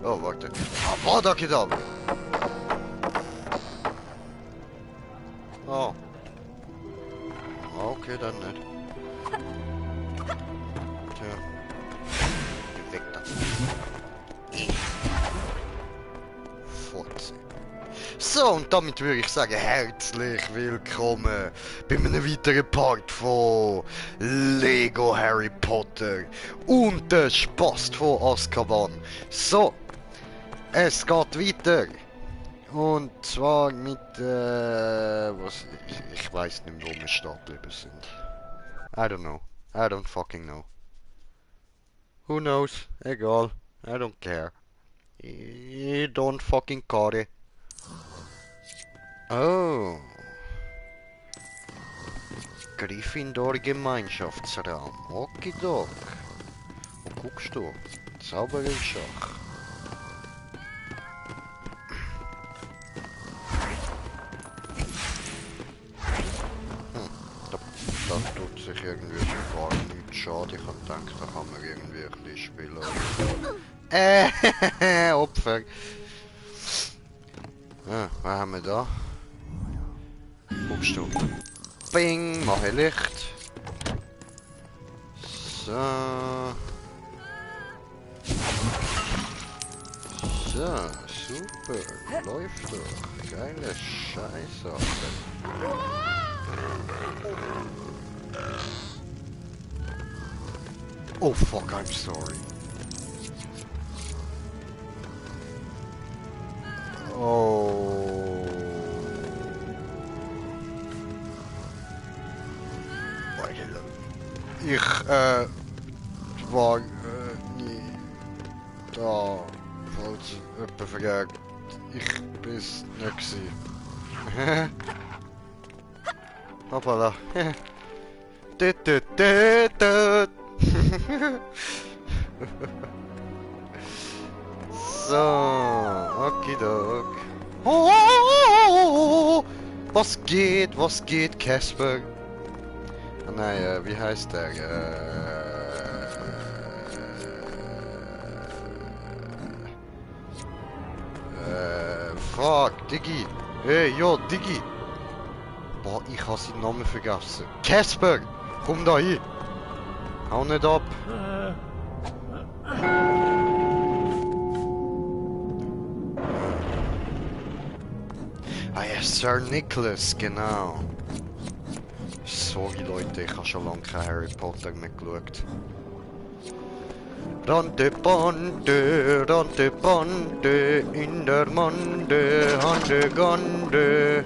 Oh, warte. Avada Kedavra. Oh. Okay, dann nicht. Tja. Geh weg da. Fotze. So, und damit würde ich sagen, herzlich willkommen bei einem weiteren Part von Lego Harry Potter und der Spast von Azkaban. So, es geht weiter. Und zwar mit, was, ich weiß nicht mehr, wo wir stehen geblieben sind. I don't know. I don't fucking know. Who knows? Egal. I don't care. I don't fucking care. Oh. Gryffindor Gemeinschaftsraum. Okidok. Wo guckst du? Zaubererschach. Da tut sich irgendwie schon gar nichts. Schade, ich hab gedacht, da kann man irgendwie ein bisschen spielen. Opfer. Ah, was haben wir da? Guckst du? Bing, mache Licht. So. So, super. Läuft doch. Geile Scheiße. Oh fuck, I'm sorry. Oh. Ich, war, nie da, falls jemand vergeht. Ich bin's nicht gsi. Hoppala. So, okidok. Oh, was geht, Casper? Ah, nein, wie heißt der? Fuck, Diggi. Hey, yo, Diggi. Boah, ich habe seinen Namen vergessen. Casper, komm da hin. Hau nicht ab. Ah ja, Sir Nicholas, genau. Sorry Leute, ich habe schon lange kein Harry Potter mehr geschaut. Rante Bande, in der Mande, Hande Gande.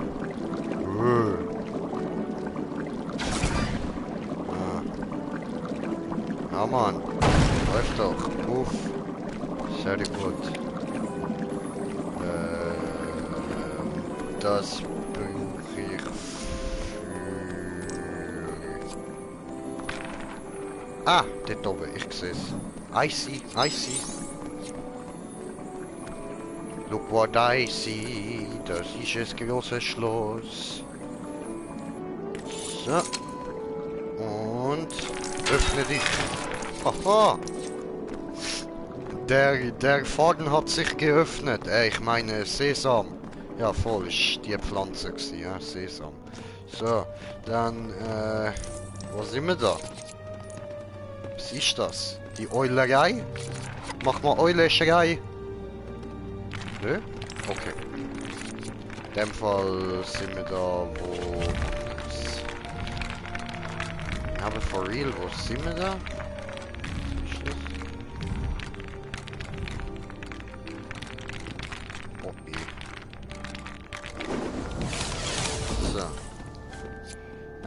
Ja Mann, läuft doch, puff. Sehr gut. Das brauche ich für... Ah, dort oben, ich sehe es. I see. Look what I see, das ist das große Schloss. So. Und öffne dich. Haha. Der Faden hat sich geöffnet. Ich meine Sesam. Ja, voll, ist die Pflanze gewesen, ja, Sesam. So, dann, wo sind wir da? Was ist das? Die Eulerei? Mach mal Eulerei. Nö? Okay. In dem Fall sind wir da, wo... Aber for real, wo sind wir da? Was ist das? Oh,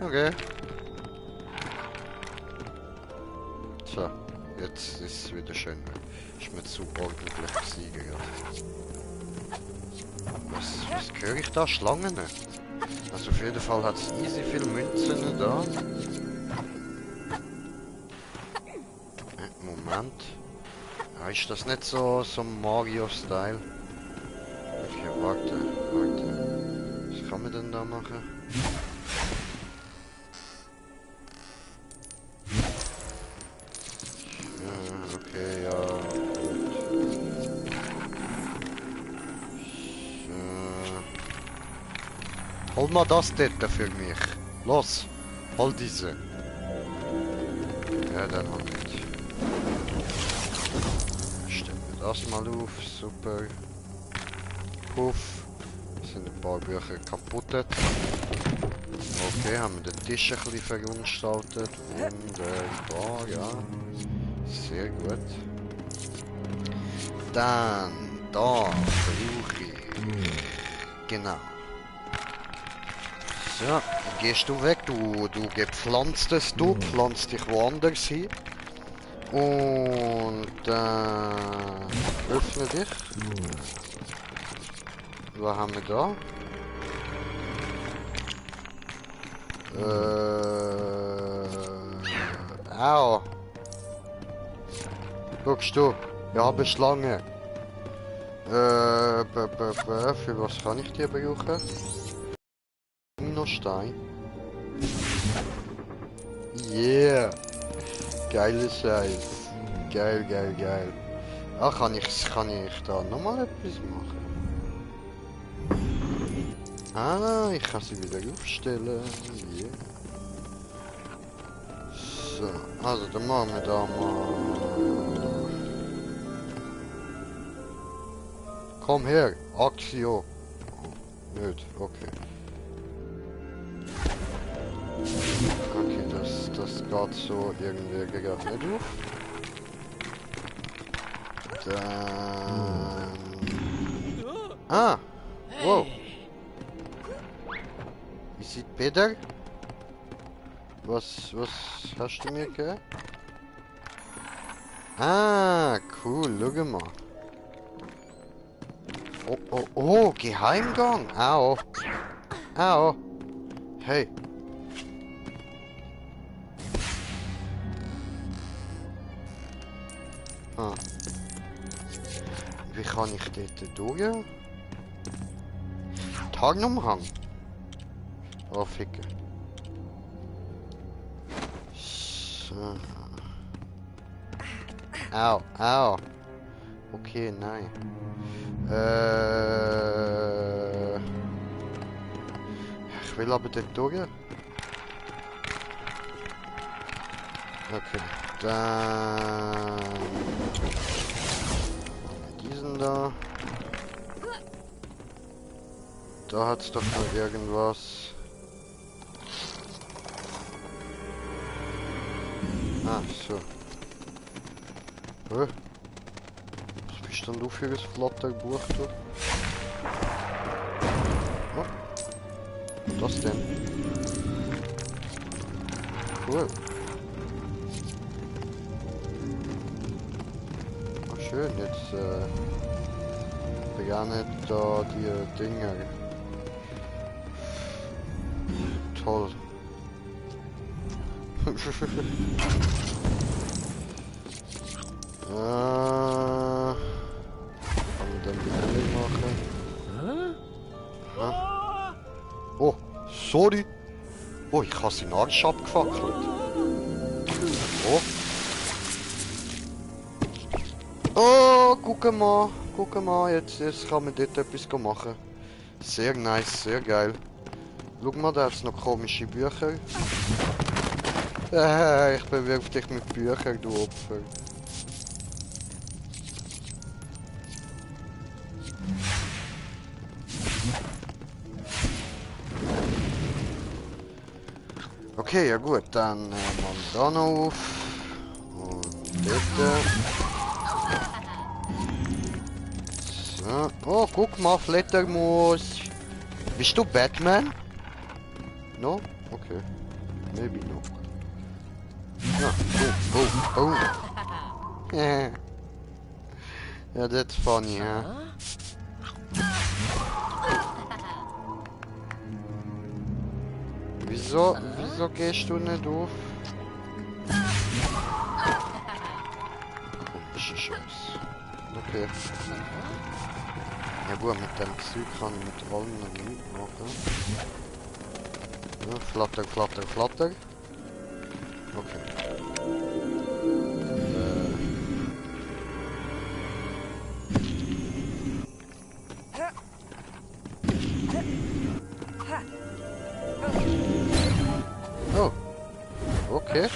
Okay. So, jetzt ist es wieder schön. Ist mir zu ordentlich Sieger. Was höre ich da? Schlangen? Also auf jeden Fall hat es easy viel Münzen da. Moment. Ja, ist das nicht so Mario-Style? Okay, warte. Was kann man denn da machen? Okay, ja. Hol mal das dort für mich. Los, hol diese. Ja, dann halt nicht. Stellen wir das mal auf, super. Puff. Sind ein paar Bücher kaputt. Okay, haben wir den Tisch ein bisschen verunstaltet. Wunderbar, ja. Sehr gut. Dann, da brauche ich. Genau. So, gehst du weg, du gepflanztes, du pflanzt dich woanders hin. Und öffne dich. Was haben wir da? Au. Guckst du? Ich habe Schlange. Für was kann ich die brauchen? Stein. Yeah. Geile Scheiß. Geil. Ah, kann ich da nochmal etwas machen? Ah, ich kann sie wieder aufstellen. Yeah. So, also dann machen wir da mal. Komm her, Axio. Oh, nicht, okay. Okay, das geht so irgendwie gerade nicht auf. Dann... Ah! Wow! Is it better? Was hast du mir gegeben? Ah, cool, schau mal. Oh, Geheimgang! Au! Au! Hey! Ah. Wie kann ich dort durch? Tarnumhang. Oh, ficke. So. Au. Okay, nein. Ich will aber dort durch. Okay, dann... Diesen da. Da hat's doch noch irgendwas. Ah, so. Was bist denn du für ein Flatterbuch, du? Oh. Was das denn? Cool. Oh, schön, jetzt begannen da die Dinger. Toll. Kann man dann wieder machen? Oh, sorry. Oh, ich habe seinen Arsch abgefackelt. Oh, guck mal, jetzt kann man dort etwas machen. Sehr nice, sehr geil. Schau mal, da hat es noch komische Bücher. Ich bewirf dich mit Büchern, du Opfer. Okay, ja gut, dann machen wir da noch auf. Und dort. So. Oh, guck mal, Fledermaus. Bist du Batman? No? Okay. Maybe not. Ah, oh. Yeah. Yeah, that's funny, huh? Wieso gehst du nicht auf? Komische Scheiß. Okay. Ja gut, mit dem Zeug kann ich mit allen nichts machen. Ja, flatter. Okay. Oh. Okay.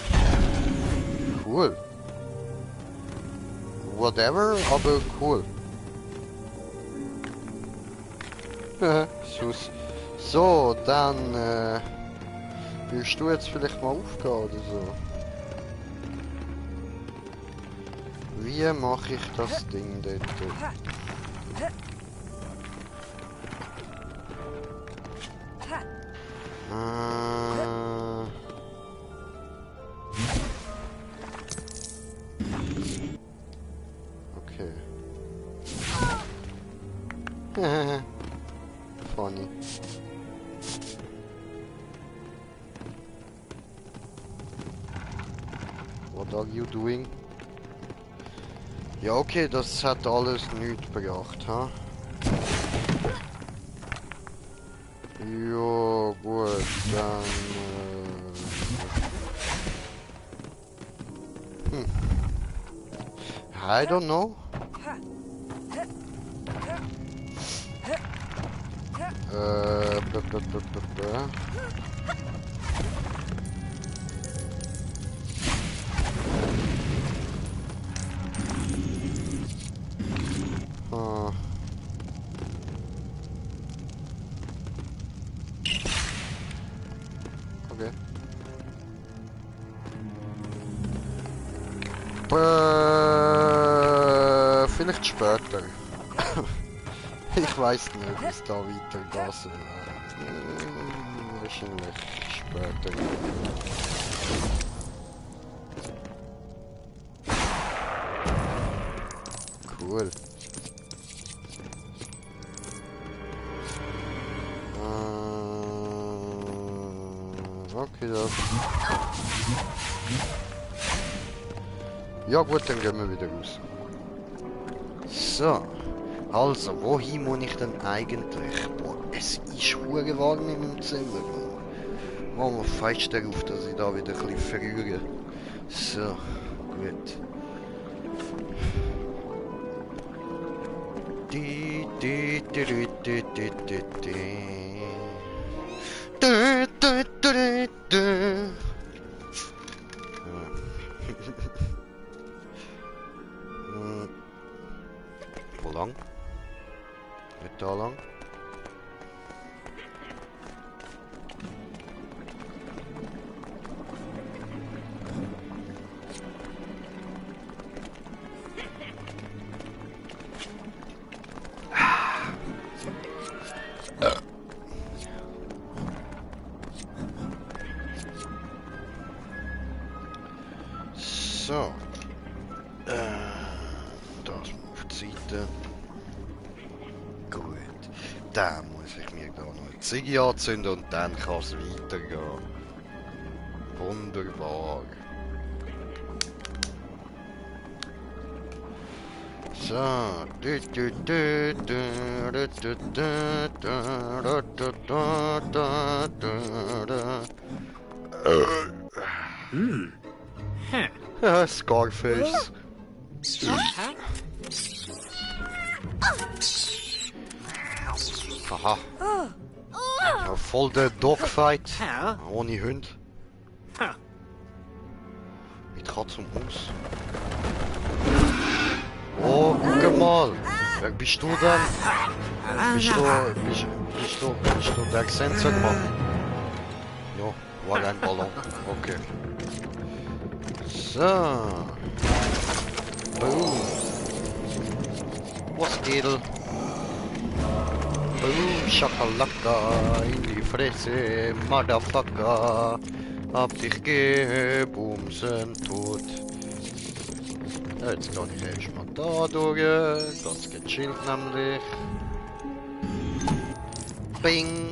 Cool. Whatever, aber cool. Schuss. So, dann willst du jetzt vielleicht mal aufgehen oder so? Wie mache ich das Ding dort? Okay. Funny. What are you doing? Ja, okay, das hat alles nichts gebracht, ha? Jo, gut, dann... I don't know. Okay. Vielleicht später. Ich weiß nicht, wie es da weitergeht. Wahrscheinlich später. Cool. Okay, das. Ja gut, dann gehen wir wieder raus. So. Also, wohin muss ich denn eigentlich? Boah, es ist hure warm in meinem Zimmer. Machen wir fest darauf, dass ich da wieder ein bisschen verrühre. So, gut. Wo lang? Nicht da lang? So. Das auf die Seite. Gut. Dann muss ich mir da noch eine Ziege anzünden und dann kann es weitergehen. Wunderbar. So. Scarface. Haha. Ja, voll der Dogfight. Ohne Hund. Mit Katz und Maus. Oh, guck mal. Wer bist du denn? Bist du der Sensormann? Ja, war ein Ballon. Okay. So. Boom. Was geht? Boom, Shakalaka in die Fresse, Motherfucker. Hab dich gebumsen tot. Ja, jetzt gehe ich erstmal da durch. Ganz gechillt nämlich. Bing!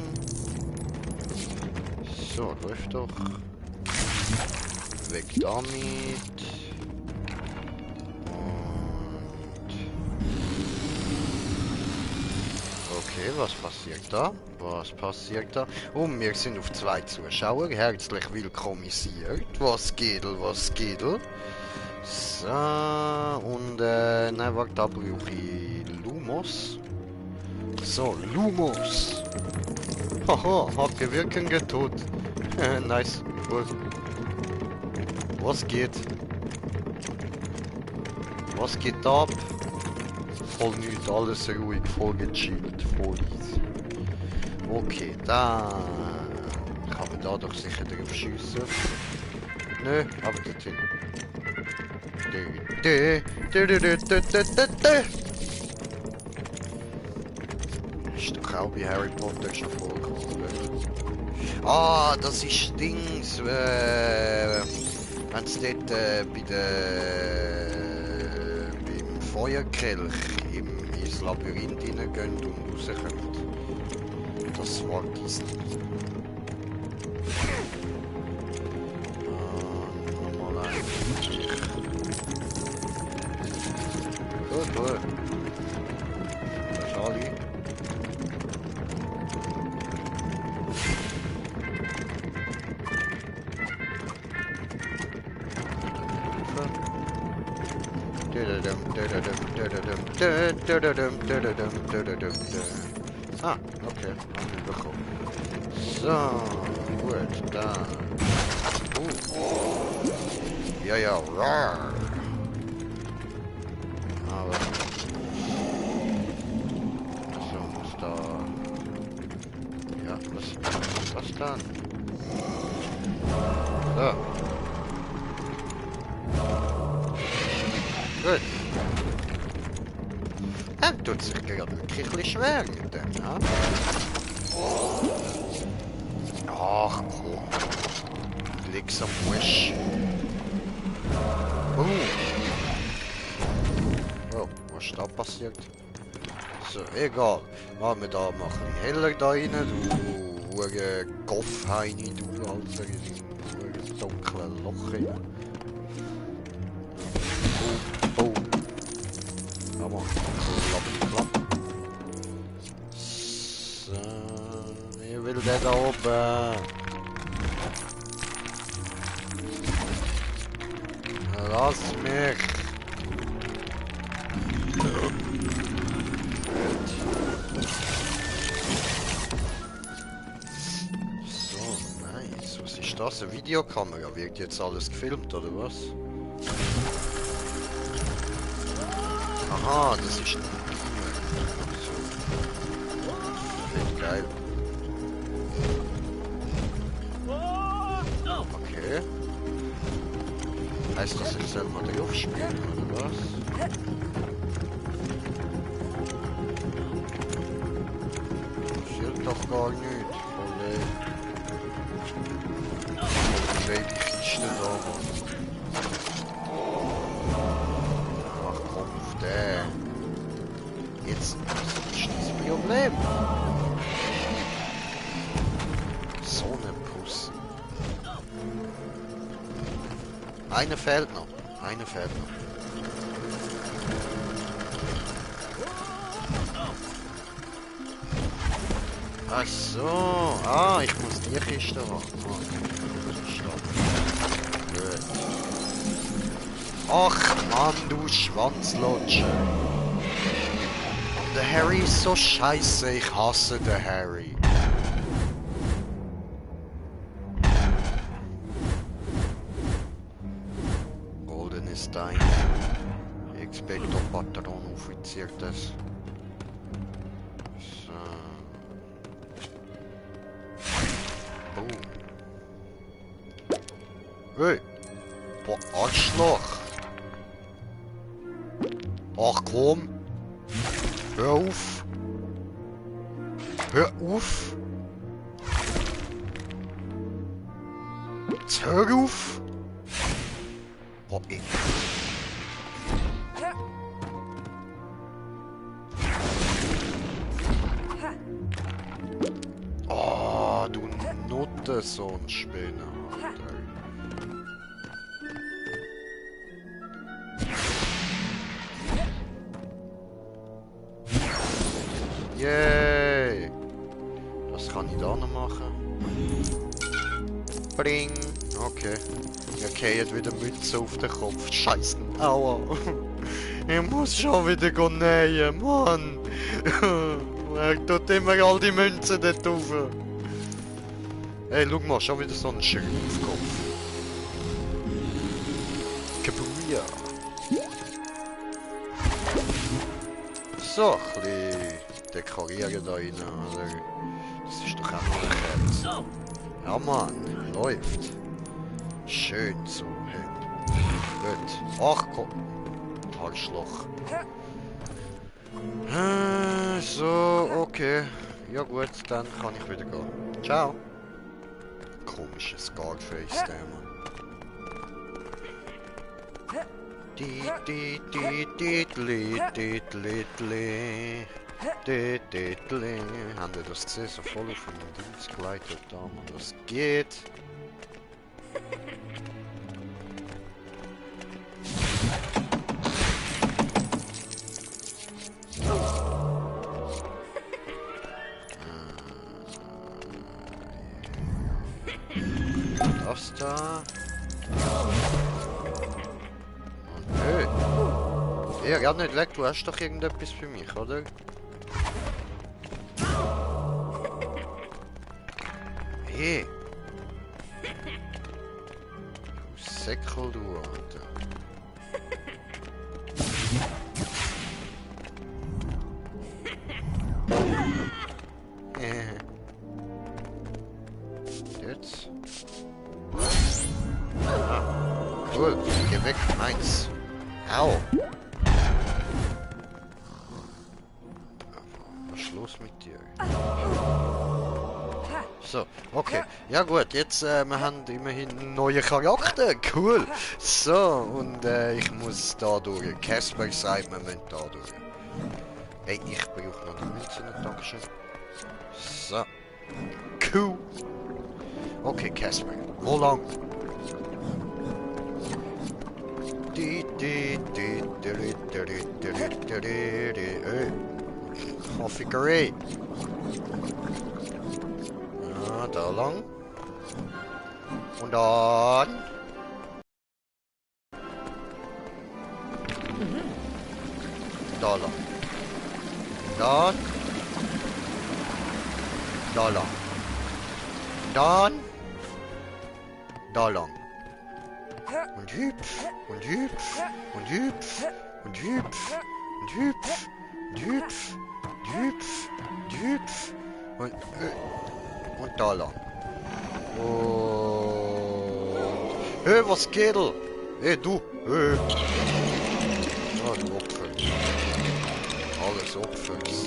So, läuft doch. Weg damit. Und... Okay, was passiert da? Was passiert da? Und wir sind auf 2 Zuschauer. Herzlich willkommenisiert. Was geht, was geht? So, und nein, warte, da brauche ich Lumos. So, Lumos. Haha, hat gewirkt getot. Nice, cool. Was geht? Was geht ab? Voll nicht, alles ruhig, voll gechillt, voll easy. Okay, dann kann man da doch sicher drauf schiessen. Nö, aber dorthin. Ist doch auch bei Harry Potter schon vorgekommen. Ah, das ist Dings. Wenn es dort beim Feuerkelch ins Labyrinth hineingehen und rauskommt. Das war dies. Nochmal ein. Gut, gut. Das ist alle. Ah, okay, haben wir bekommen. So, gut, dann. Ja, ja, rar. Aber. So, muss da. Ja, was dann? So. Gut. Er tut sich gerade wirklich ein bisschen schwer mit dem, ja? Ach komm. Links am Busch. Oh, was ist da passiert? So, egal. Machen wir da mal ein bisschen heller da rein. Du Goffheini, du also in einem dunklen Loch rein. Oh. Aber klapp. So, wie will der da oben? Lass mich. So, nice. Was ist das? Eine Videokamera? Wird jetzt alles gefilmt, oder was? Aha, das ist... Geil. Okay. Heißt das, ich soll mal drauf spielen, oder was? Passiert doch gar nicht. Voll die Kiste da, Mann. Ach komm, auf den. Jetzt ist das Problem. So eine Puss. Eine fehlt noch. Ach so. Ah, ich muss die Kiste machen. Gut. Ach Mann, du Schwanzlutscher. Und der Harry ist so scheiße. Ich hasse den Harry. Stein. Expecto Patron Offizier das. So. Boom. Hey! Boah, Arschloch! Ach komm! Hör auf! Hör auf! Jetzt hör auf! Oh, ich. Oh, du Nutte, so ein Spinner. Alter. Yay! Was kann ich da noch machen? Bring! Okay. Ich kriege wieder Mütze auf den Kopf. Scheiße. Aua. Ich muss schon wieder nähen, Mann. Er tut immer all die Münzen dort rauf. Ey, schau mal, schon wieder so ein Schrumpfkopf. Kabuja. So, ein bisschen dekorieren da rein, oder? Das ist doch auch noch eine Kerze. Ja, Mann, läuft. Schön so. Gut. Ach komm. Arschloch. So, okay. Ja gut, dann kann ich wieder gehen. Ciao. Komisches Scarface, der Mann. Haben wir das gesehen? So voll auf dem Dings geleitet da, man. Das geht. Das da. Und nö. Ja, gar nicht weg, du hast doch irgendetwas für mich, oder? Hey. Du Säckel, du, Alter. Jetzt. Ah, cool. Geh weg, meins. Au. Was ist los mit dir? So, okay. Ja gut, jetzt wir haben immerhin einen neuen Charakter. Cool. So, und ich muss da durch. Casper sagt, wir müssen da durch. Ey, ich brauche noch die Münzen, dankeschön. So. Cool. Okay, Casper. Wo lang? Coffee. Ja, da lang. Und dann. Da lang. Dann. Da lang. Dann. Da lang. Und hüpf. Und hüpf. Und hüpf. Und hüpf. Und hüpf. Und hüpf. Und hüpf. Und hüpf. Und da lang. Und... Hey, was geht? Hey, du. Hey. Ah, du Opfer. Alles Opfers.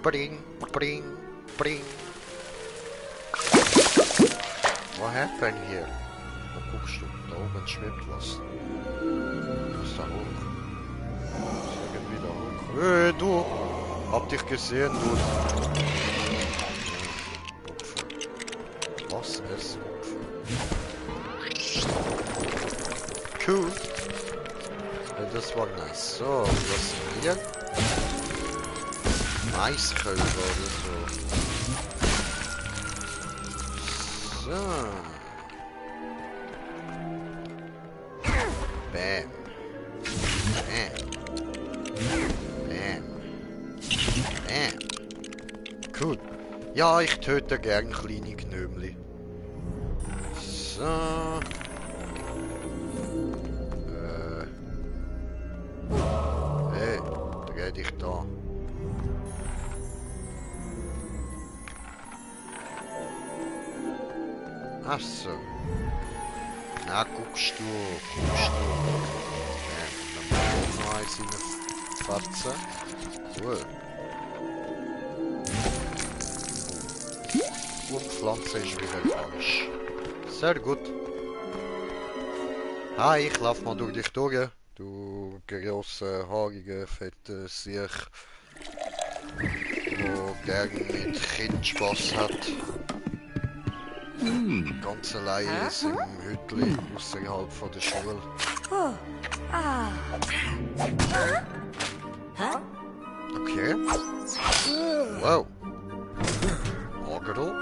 Bring. What happened here? Wo guckst du? Da oben schwimmt was. Was ist da hoch? Ist irgendwie da hoch. Hey, du! Hab dich gesehen, du! Opfer. Was ist Opfer? Cool! Ja, das war nice. So, was sind wir? Maiskölber oder so. So. Bam. Bam. Cool. Ja, ich töte gern kleine Gnömli. So. Hey, dreh dich da. Ach so. Na, guckst du. Ja, dann muss ich noch eins reinfatzen. Cool. Pflanze ist wieder falsch. Sehr gut. Hi, ich lauf mal durch dich durch. Du grosse, haarige, fette Siech, wo gern mit Kind Spaß hat. Ganz allein ist im Hütli außerhalb von der Schule. Okay. Wow. Orgel.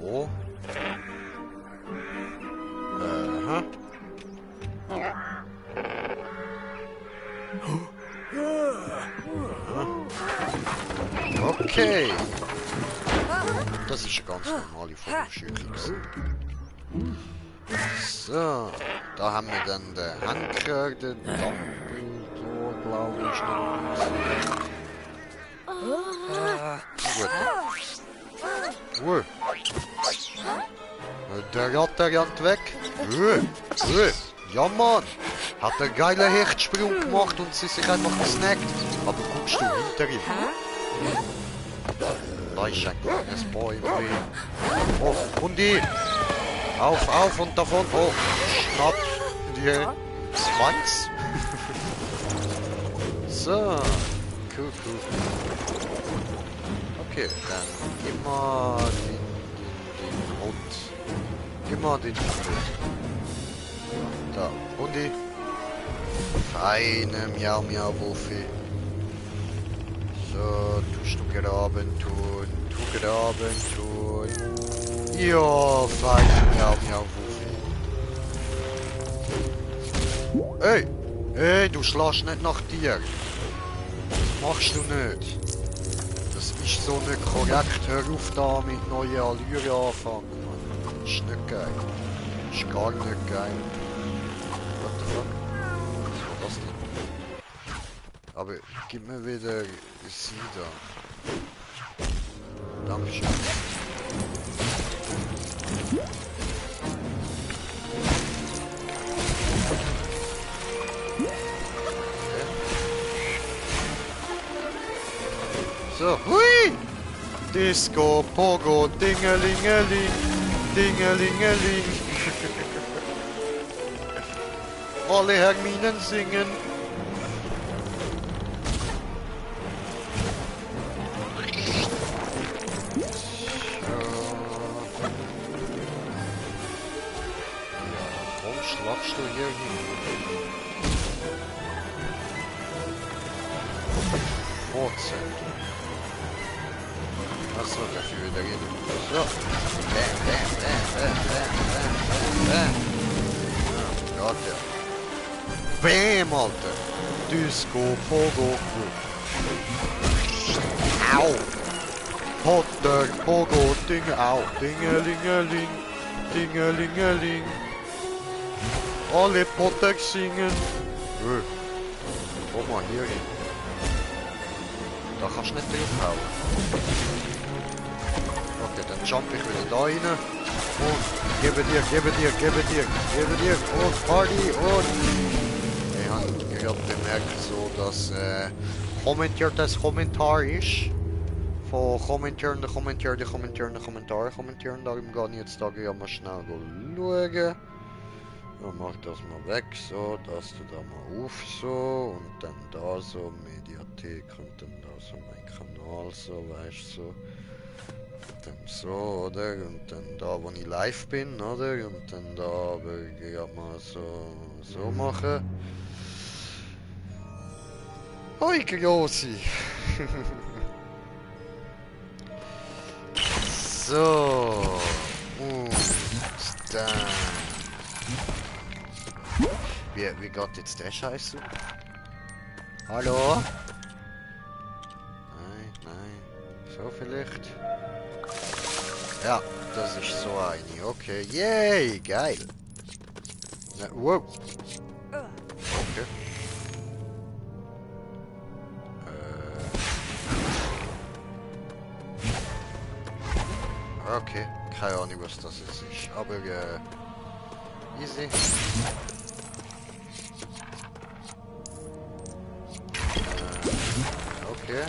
Oh. Aha. Okay. Das ist eine ganz normale Vogelscheuche. So, da haben wir dann den Henker, den Dumbledore, glaube ich, noch. Gut. Der Ratte rennt weg. Ja, Mann. Hat einen geilen Hechtsprung gemacht und sie sich einfach gesnackt. Aber guckst du hinter ihm? Da ist ein kleines Bäumchen. Oh, Hundi! Auf und davon. Oh, schnapp dir Schwanz. So. Cool. Okay, dann gib mal den Hund. Gib mal den Hund. Da, Hundi. Feine Miau Wuffi. So, tust du graben tun. Ja, feine Miau Wuffi. Hey, du schlägst nicht nach dir. Das machst du nicht. Das ist so nicht korrekt. Hör auf da mit neuen Allüren anfangen. Das ist nicht geil. Das ist gar nicht geil. What the fuck? Was war das denn? Aber gib mir wieder sie da. Dankeschön. So, hui! Disco, Pogo, Dingelingeling, Dingelingeling. Alle Herminen singen. Warum schlagst du hier hin? Fortsetzung. Achso, dafür wieder gehen. So. Bam. Ja, Gott, ja. Bam, Alter. Disco, Pogo. Au. Potter, Pogo, au. Dingelingeling. Dingelingeling. Alle Potter singen. Komm mal hier hin. Da kannst du nicht draufhauen. Okay, dann jump ich wieder da rein. Und gebe dir. Und Party und... Ich habe gerade bemerkt, so, dass kommentiertes Kommentar ist. Von kommentieren. Darum gehe ich jetzt da mal schnell schauen. Dann mach das mal weg, so, das du da mal auf, so, und dann da so, Mediathek, und dann da so mein Kanal, so, weißt du, so. Und dann so, oder, und dann da, wo ich live bin, oder, und dann da, würde ich mal so machen. Hoi, Grossi! So, und dann... Wie geht jetzt der Scheiß? Hallo? Nein. So vielleicht? Ja, das ist so eine. Okay. Yay, geil. Na, wow. Okay. Okay. Keine Ahnung, was das jetzt ist. Aber easy. Okay.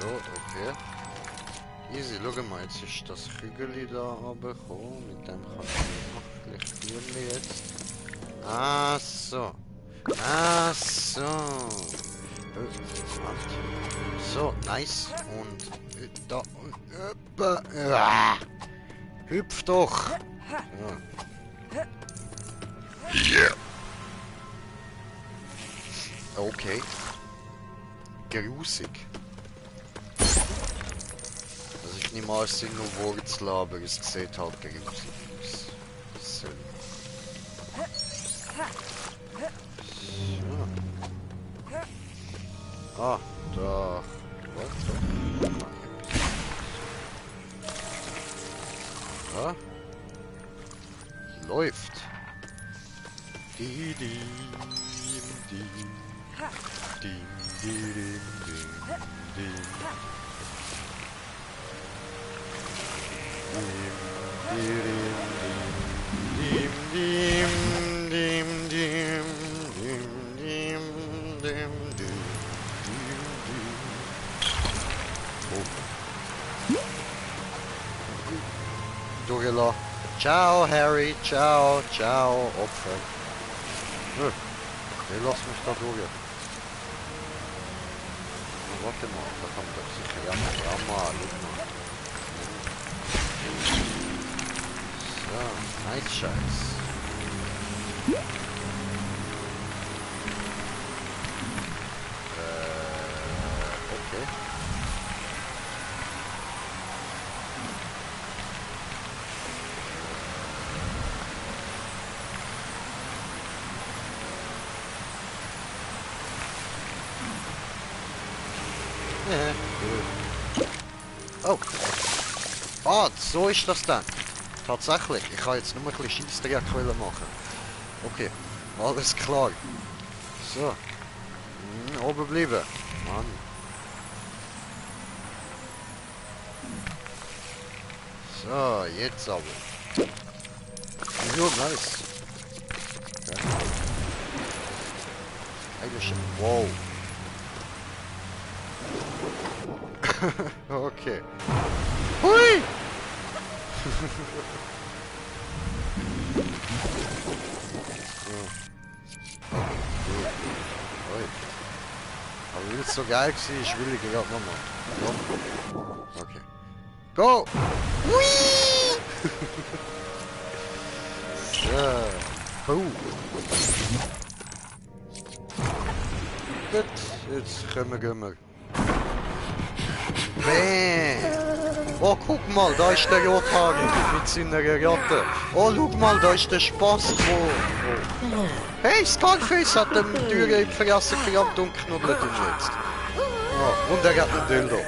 So, okay. Easy, schau mal, jetzt ist das Kügel da runtergekommen. Mit dem kann ich noch vielleicht Türchen jetzt. Ah, so. Ah, so. So, nice. Und da. Hüpf doch. So. Yeah. Okay. Grusig. Also ich nehme an, es sind nur Wurzeln, aber es sieht halt grusig aus. So. So. Ah, da. Warte. Ja. Läuft. Die, die, die. Dim, dim, dim, dim. Dim, dim, dim, dim, dim, dim, dim, dim. Durchgelassen. Ciao, Harry. Ciao, ciao, Opfer. Lass mich da durch. Warte mal, da kommt doch sicher. Ja, mal, guck mal. So, nice Scheiß. Okay. Oh. Ah, so ist das dann. Tatsächlich. Ich kann jetzt nur ein bisschen Scheissdreck machen. Okay. Alles klar. So. Oben bleiben. Mann. So, jetzt aber. Ja, nice. Okay. Eigentlich. Wow. Okay. Hui! Aber weil es so geil war, ich will ich gerade nochmal. Okay. Go! Hui! So. Gut, jetzt gehen wir. Bäh! Oh, guck mal, da ist der Rothagen mit seiner Ratte. Oh, guck mal, da ist der Spast. Oh. Hey, Scarface hat dem Türe im Vergessen gehabt und knuddelt ihn jetzt. Oh, und er hat einen Dildo.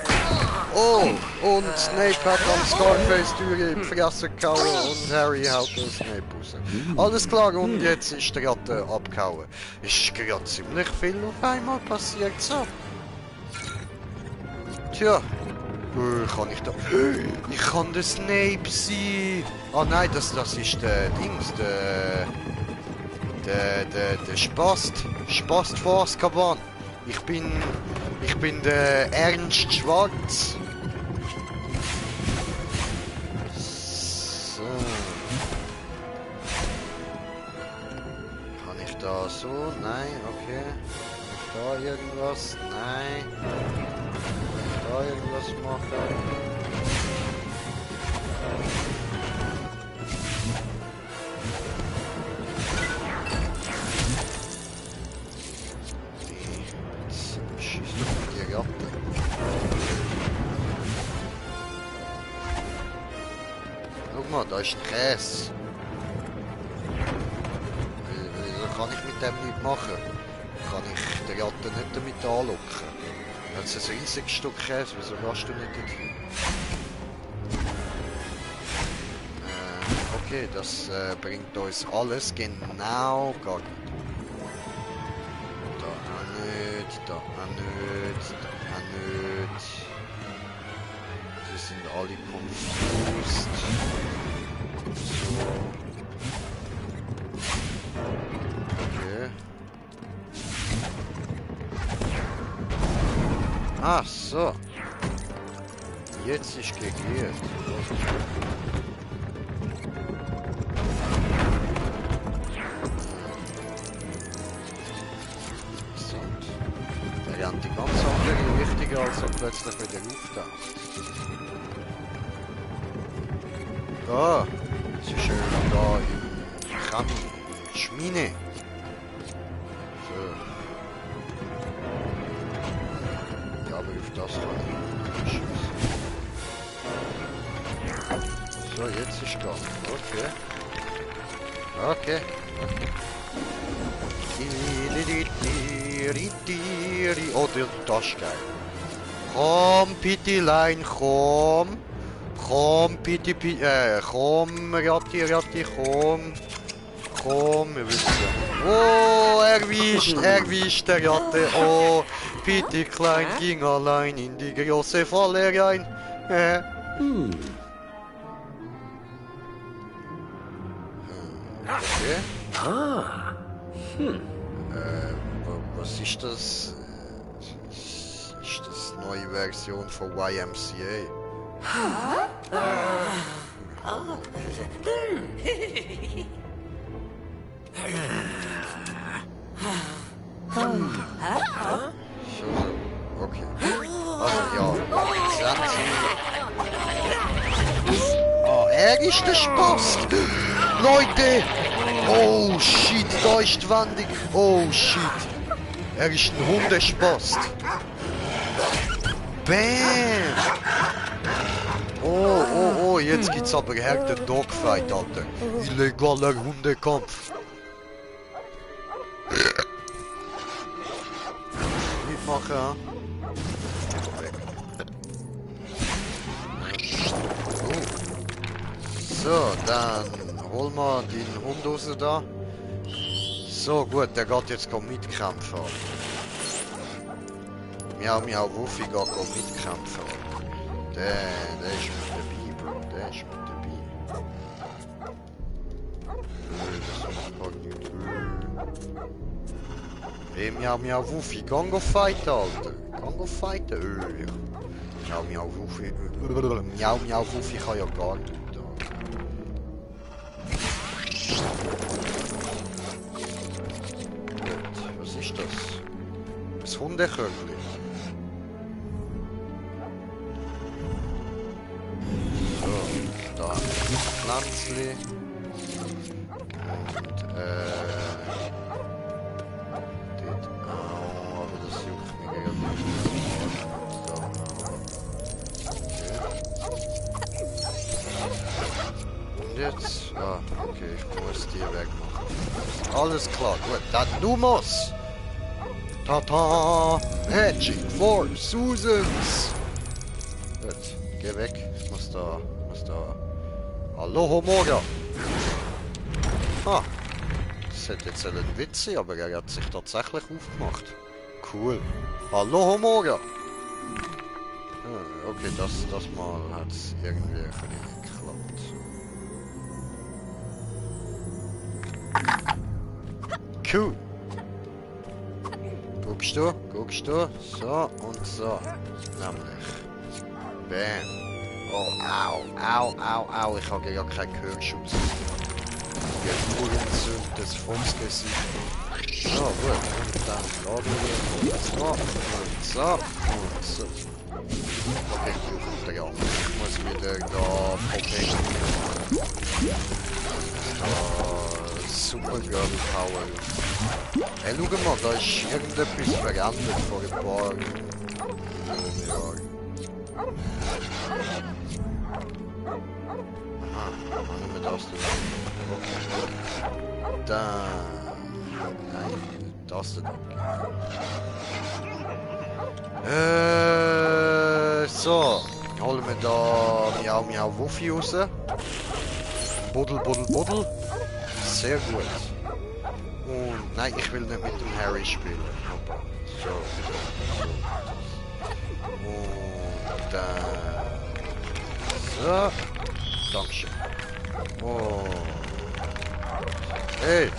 Oh, und Snape hat am Scarface Türe im Vergessen gehauen und Harry haut den Snape raus. Alles klar, und jetzt ist der Ratte abgehauen. Ist gerade ziemlich viel auf einmal passiert so. Tja. Kann ich da... Ich kann der Snape sein! Ah nein, das ist der Dings, der Spast. Spast von Azkaban. Ich bin der Ernst Schwarz. So. Kann ich da so? Nein, okay. Kann ich da irgendwas? Nein. Da irgendwas machen. Jetzt schießt auf die Ratte. Guck mal, da ist ein Käse. Wieso kann ich mit dem nichts machen? Kann ich die Ratte nicht damit anlocken? Das ist ein riesiges Stück Käse, wieso gehst du nicht dorthin? Okay, das bringt uns alles genau gar nicht. Da auch nicht, da auch nicht, da auch nicht. Sie sind alle confused. So. Okay. Ah, so. Jetzt ist gegeben. Der rennt die ganz andere Richtung, als er plötzlich wieder auftaucht. Da! Es ist schön da im Chemie. Schmine. So. Ja, aber auf das kann ich schießen. So, jetzt ist das. Okay. Okay. Oh, das ist geil. Komm, Pittelein, komm. Komm, Pitti, komm, Ratti, komm. Komm, wir wissen ja. Oh, erwischt, der Ratte. Oh, Pitti Klein ging allein in die große Falle rein. Okay. Was ist das? Ist das neue Version von YMCA? Okay. Also ja, 20. Oh, er ist der Spast! Leute! Oh shit, da ist die Wendung! Oh shit! Er ist ein Hundespast! Bam! Oh, jetzt gibt's aber härter Dogfight, Alter. Illegaler Hundekampf. Nicht machen, ja? So, dann holen wir den Hund raus da. So, gut, der geht jetzt mitkämpfen. Miau, miau, Wuffi geht mitkämpfen. Der ist mit dabei, Bro. Der ist mit dabei. Das macht nicht. Hey, miau, miau, Wuffi, gang go fighten, Alter. Gang go fighten. Miau, miau, Wuffi. Miau, miau, Wuffi kann ja gar nicht. Was ist das? Das Hundekörbchen. So, da ein Pflanzli. Und dort auch, aber das juckt mich gerade nicht. So, okay. Und jetzt? Ah, okay, ich muss die wegmachen. Alles klar, gut. Dann du musst. Tata! Hedging for Susans! Gut, geh weg. Ich muss da. Hallo, Morgen! Ah! Das hätte jetzt ein Witz sein, aber er hat sich tatsächlich aufgemacht. Cool. Hallo, Morgen! Ah, okay, das Mal hat es irgendwie für ihn geklappt. Cool! Guckst du? So und so. Nämlich. Bam. Oh, au. Ich habe gar keinen Gehörschutz. Die Urentzünd des Volksgesichts. So, gut. Und dann laden wir und so. Okay, gut, kommt der an. Ich muss wieder da probieren. Super Girl Power. Hey, schau mal, da ist irgendetwas verändert vor ein paar Jahren. Aha, machen wir das denn? Okay. Dann... Nein, das denn so. Holen wir da Miau Miau Wuffi raus. Buddel. Sehr gut. Und nein, ich will nicht mit dem Harry spielen. So. Und dann... So. Dankeschön. Oh. Hey.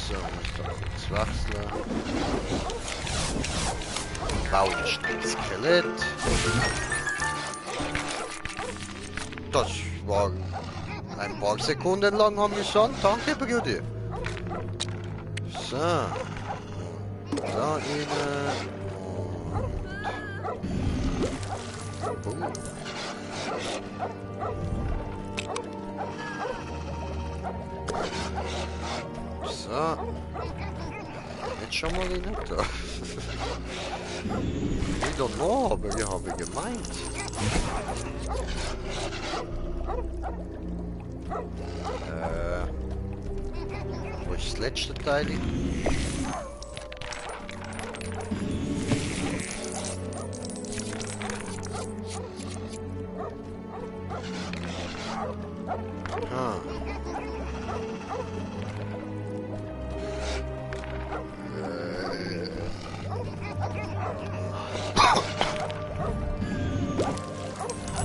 So, muss ich da kurz wechseln. braunes Skelett. Das war ein paar Sekunden lang amüsant. Danke, Brudi. So. Da innen. So. Jetzt schon mal rein da. Wieder noch, aber ich habe gemeint. Wo ist das letzte Teil? Ah.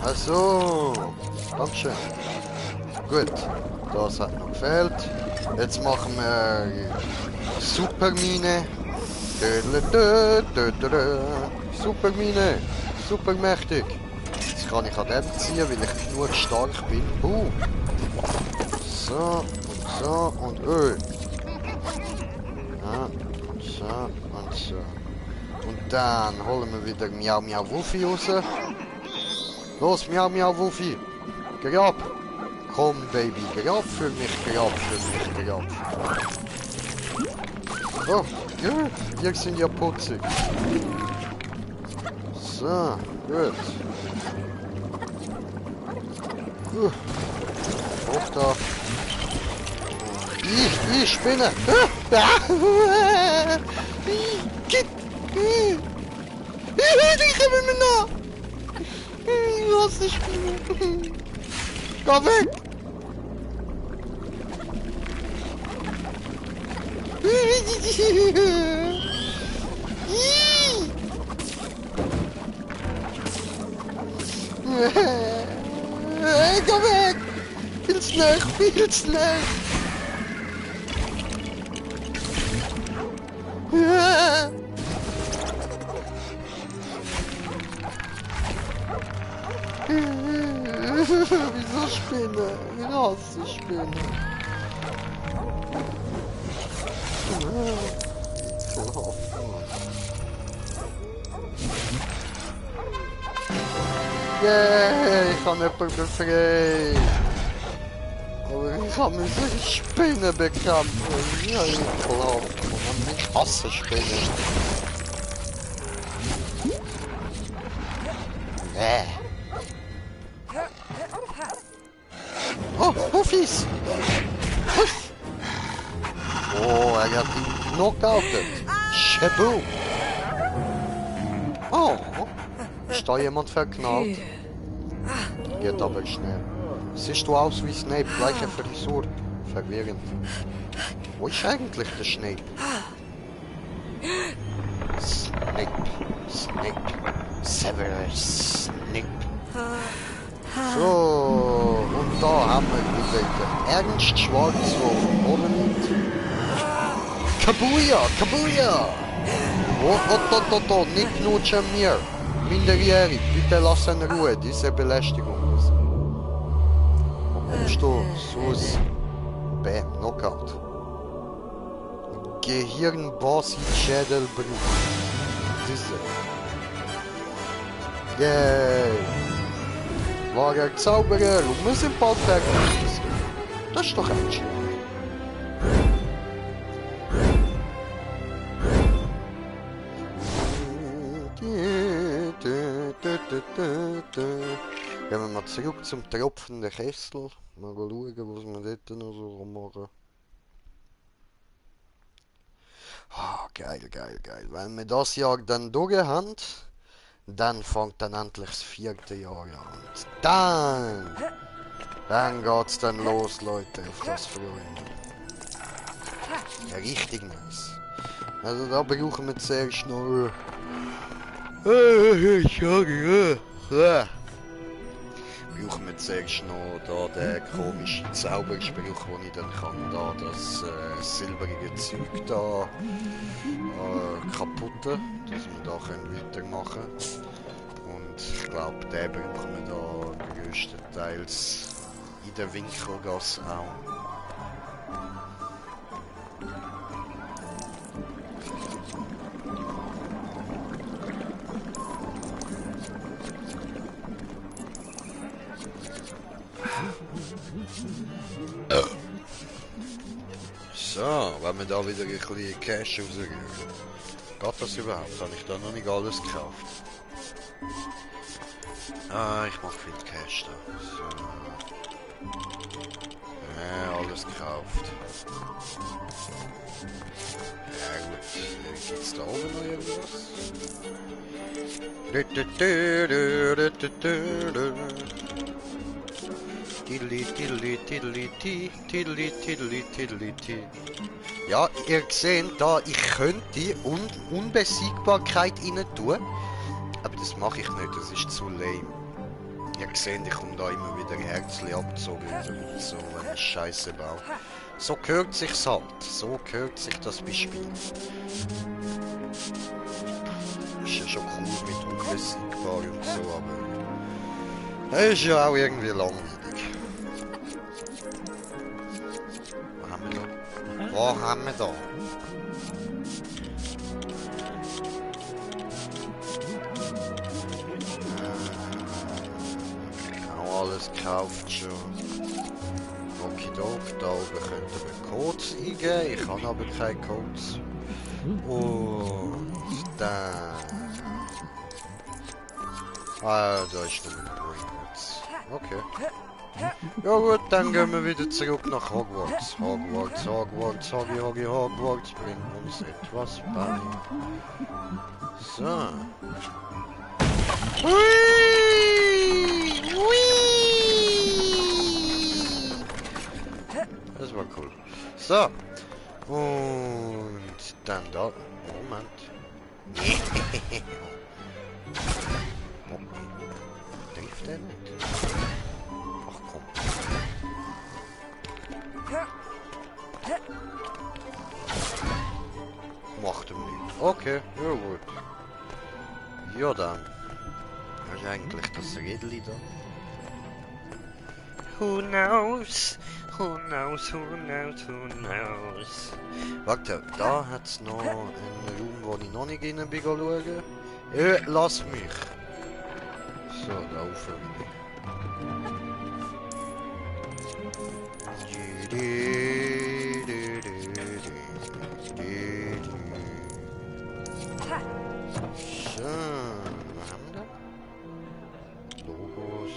Ach so. Dankeschön. Gut. Das hat noch gefehlt. Jetzt machen wir Supermine. Supermine. Supermächtig. Jetzt kann ich an dem ziehen, weil ich genug stark bin. So und so und Öl. Ja, so und so. Und dann holen wir wieder Miau Miau Wuffi raus. Los, Miau Miau Wuffi. Geh ab. Komm, Baby, geh ab für mich, geh ab für mich, geh ab. Oh, ja, wir sind ja putzig. So, gut. Hoch da. Ich spinne. Ich habe mir noch. Du hast die Spinne. Geh weg. Geh weg. Viel schnell, viel schnell. Wieso Spinne? Ich hasse Spinne. Yay, ich habe jemanden befreit. Aber ich habe mir so Spinnen bekämpft. Ja, klar. Ich hasse Spinnen. Oh, Huffis! Huff! Oh, er hat ihn knockoutet. Shaboom! Oh, ist da jemand verknallt? Geht aber schnell. Siehst du aus wie Snape, gleiche Frisur. Verwirrend. Wo ist eigentlich der Snape? Snape. Snape. Severus Snape. So, und da haben wir wieder Ernst Schwarzwolf, oder nicht? Kabuya, Kabuya! Oh, nicht knutschen mir! Minderjährig, bitte lass in Ruhe, diese Belästigung. Wo kommst du? Sus. Bam, Knockout. Gehirnbasis-Schädelbruch. Diese. Yay! War er Zauberer und muss im Balltag schießen. Das ist doch ein Schlag. Gehen wir mal zurück zum tropfenden Kessel. Mal schauen, was wir dort noch so machen. Ah, geil, geil, geil. Wenn wir das Jahr dann durch haben, dann fängt dann endlich das 4. Jahr an. Und dann geht's dann los, Leute, auf das Freunde. Ja, richtig nice. Also da brauchen wir zuerst noch... Brauchen wir zuerst noch da den komischen Zauberspruch, den ich dann kann, da das silbrige Zeug da kaputten, dass wir da weitermachen können. Und ich glaube, den brauchen wir da größtenteils in der Winkelgasse auch. So, wenn wir da wieder ein bisschen Cash rausgeben. Geht das überhaupt? Habe ich da noch nicht alles gekauft? Ah, ich mache viel Cash da. So. Ja, alles gekauft. Ja gut, gibt's da oben noch irgendwas? Ja, ihr seht da, ich könnte Unbesiegbarkeit rein tun, aber das mache ich nicht, das ist zu lame. Ihr seht, ich komme da immer wieder Herzchen abgezogen und so eine Scheiße baue. So gehört sich's halt, so gehört sich das bei Spielen. Ist ja schon cool mit unbesiegbar und so, aber das ist ja auch irgendwie langweilig. Was haben wir da? Auch alles gekauft schon. Okidok, da oben könnten wir Codes eingeben. Ich habe aber keine Codes. Und dann... Ah, da ist nur ein Points. Okay. Ja gut, dann gehen wir wieder zurück nach Hogwarts. Hogwarts, Hogwarts bringt uns etwas bei. So. Hui! Das war cool. So. Und dann da. Moment. Trifft der nicht? Macht ihm nicht. Okay, ja gut. Ja dann. Was ist eigentlich das Rädchen da? Who knows? Who knows? Who knows? Who knows? Warte, da hat es noch einen Raum, wo ich noch nicht rein bin schauen. Lass mich. So, da rauf So, was haben wir da? Logos,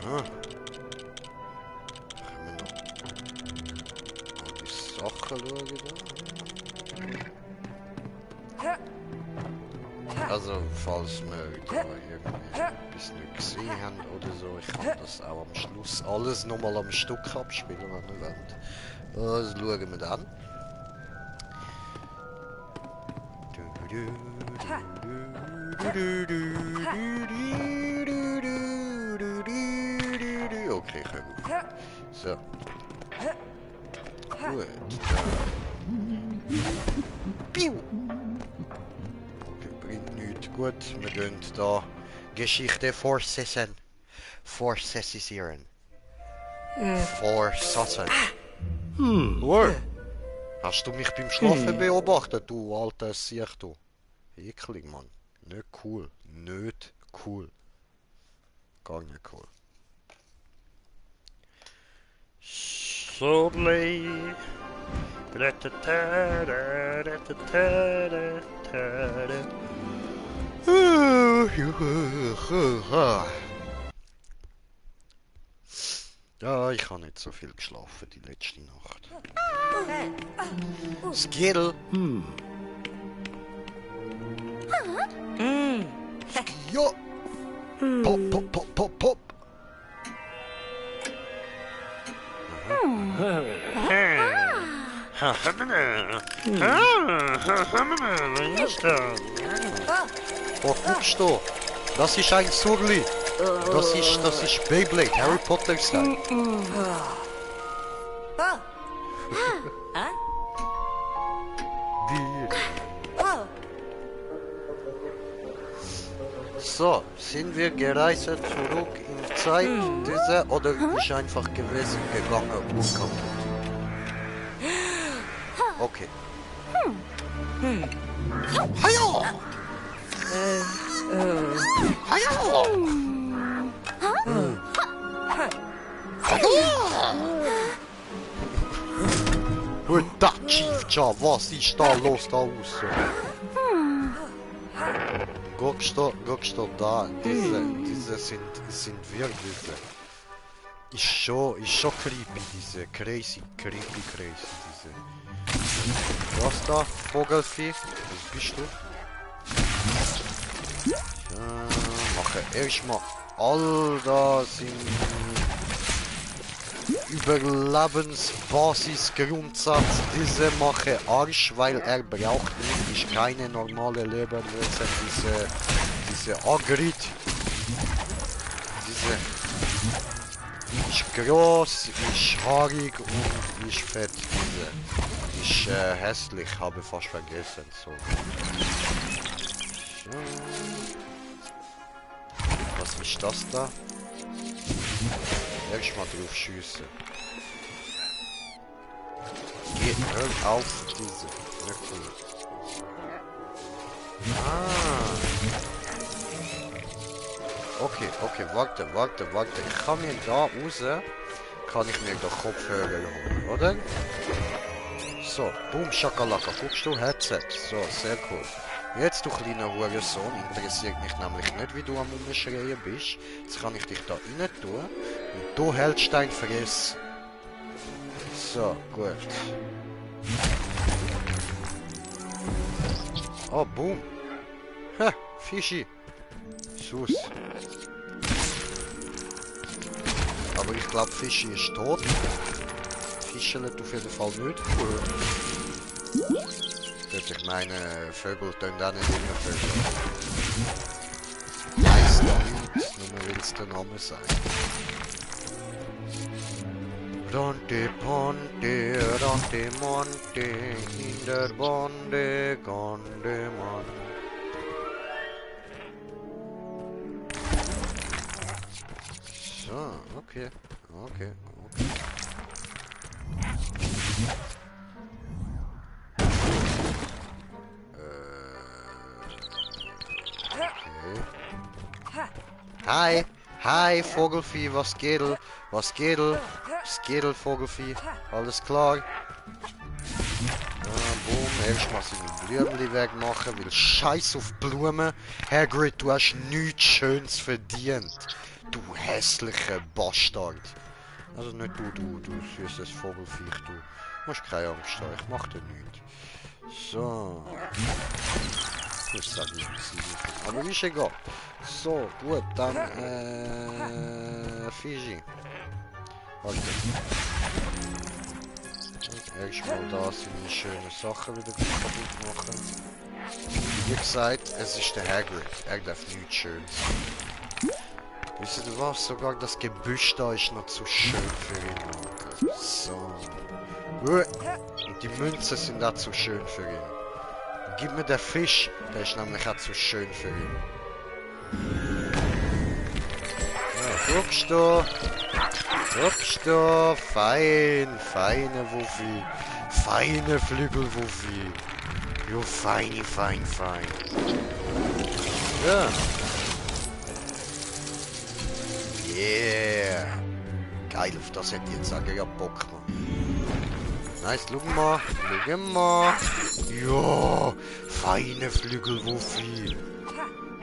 aha. Können wir noch die Sachen schauen da? Also, falls wir da irgendwie etwas nicht gesehen haben oder so, ich kann das auch am Schluss alles nochmal am Stück abspielen, wenn ihr wollt. Das schauen wir dann. Okay, ich höre auf. So. Gut. Piu! Gut, wir gehen da Geschichte fortsetzen. Fortsetzen. Fortsetzen. Hast du mich beim Schlafen beobachtet, du alter Siech, du? Eklig, Mann. Nicht cool. Nicht cool. Gar nicht cool. Slowly. Ja, ich habe nicht so viel geschlafen die letzte Nacht. Skittle. Ja. Pop, pop, pop, pop, pop. Oh, guckst du? Das ist ein Surli. Das ist Beyblade, Harry Potter Style. So, sind wir gereist zurück in Zeit, diese, oder ist einfach gewesen, gegangen und kaputt? Okay. Hallo! Hallo! Hallo! Da, Chief Cha, was ist da los da außen? Guckst du da, diese sind wir diese. Ist schon creepy, diese crazy, diese. Was da, Vogelfieh? Was bist du? Ja, mache erstmal all das in Überlebensbasisgrundsatz. Diese mache Arsch, weil er braucht nicht, ist keine normale Lebewesen, diese Agrit. Diese ist groß, ist haarig und ist fett. Diese ist hässlich, habe fast vergessen. So. Was ist das da? Erstmal drauf schiessen. Geht auf diese. Okay, warte. Ich kann mir da raus, kann ich mir den Kopfhörer holen, oder? So, boom, Schakalaka. Guckst du, Headset. So, sehr cool. Jetzt, du kleiner Hurensohn, interessiert mich nämlich nicht, wie du am Umschreien bist. Jetzt kann ich dich da rein tun und du hältst dein Fress. So, gut. Oh, boom. Ha, Fischi. Sus. Aber ich glaube, Fischi ist tot. Fischelt auf jeden Fall nicht. Ich meine, Vögel tun da nicht immer Vögel. Weiss da nicht, nur will es der Name sein. Dante Ponte, Dante Monte, in der Bonde, Gonde Mann. So, okay. Hi, Vogelfieh, was geht? Vogelfieh? Alles klar? Boom, erstmal seine Blümchen wegmachen, weil Scheiß auf Blumen. Hagrid, du hast nichts Schönes verdient. Du hässlicher Bastard. Also nicht du süßes Vogelfiech, du. Musst keine Angst haben, ich mach dir nichts. So. Ich sag nicht, aber ist egal. So, gut, dann, Fiji. Warte. Erstmal da seine schönen Sachen wieder kaputt machen. Wie gesagt, es ist der Hagrid. Er darf nichts Schönes. Wisst ihr was? Sogar das Gebüsch da ist noch zu schön für ihn. So. Und die Münzen sind auch zu schön für ihn. Gib mir den Fisch, der ist nämlich auch zu schön für ihn. Ja, guckst du, feine Wuffi, feine Flügelwuffi. Jo, fein. Ja. Yeah. Geil, auf das hätte ich jetzt sagen, ja Bock, man. Nice, schau mal. Ja, feine Flügelwuffi.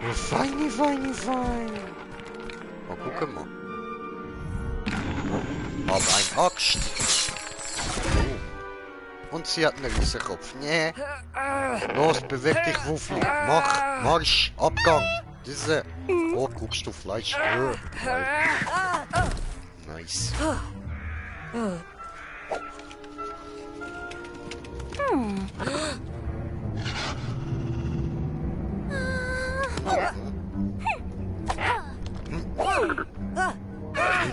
Ja, fein. Oh, guck mal. Hab ein Axt. Oh. Und sie hat einen riesen Kopf. Nee. Los, beweg dich, Wuffi. Marsch, Abgang. Diese. Oh, guckst du Fleisch. Nice.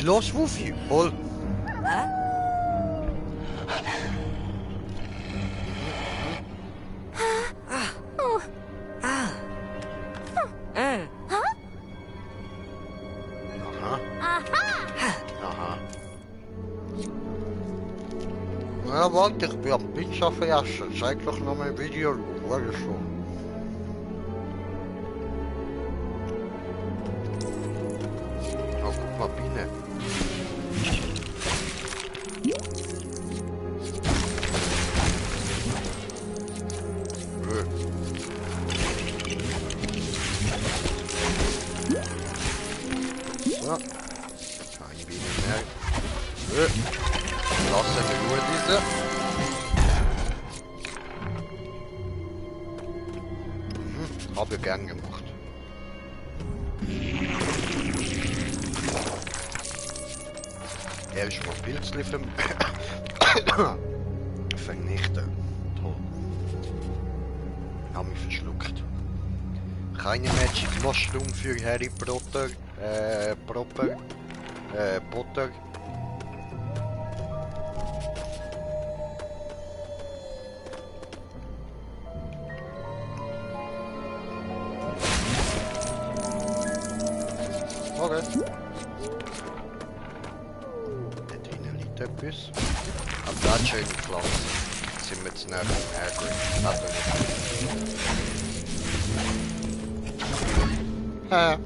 Los, Wuffy, hol! Ja, warte, ich bin am Pizza fressen. Zeig doch noch mal ein Video, oder schon. Oh, guck mal, Biene. So. Keine Biene mehr. Lassen wir nur diese. Habe ich gern gemacht. Erstmal Pilzli vernichten. Toll. Hab mich verschluckt. Keine Magic Mushroom für Harry Potter. Potter. Okay. Da drinnen liegt etwas. Aber das ist schön Platz. Sind wir jetzt näher am Hagrid. Ha.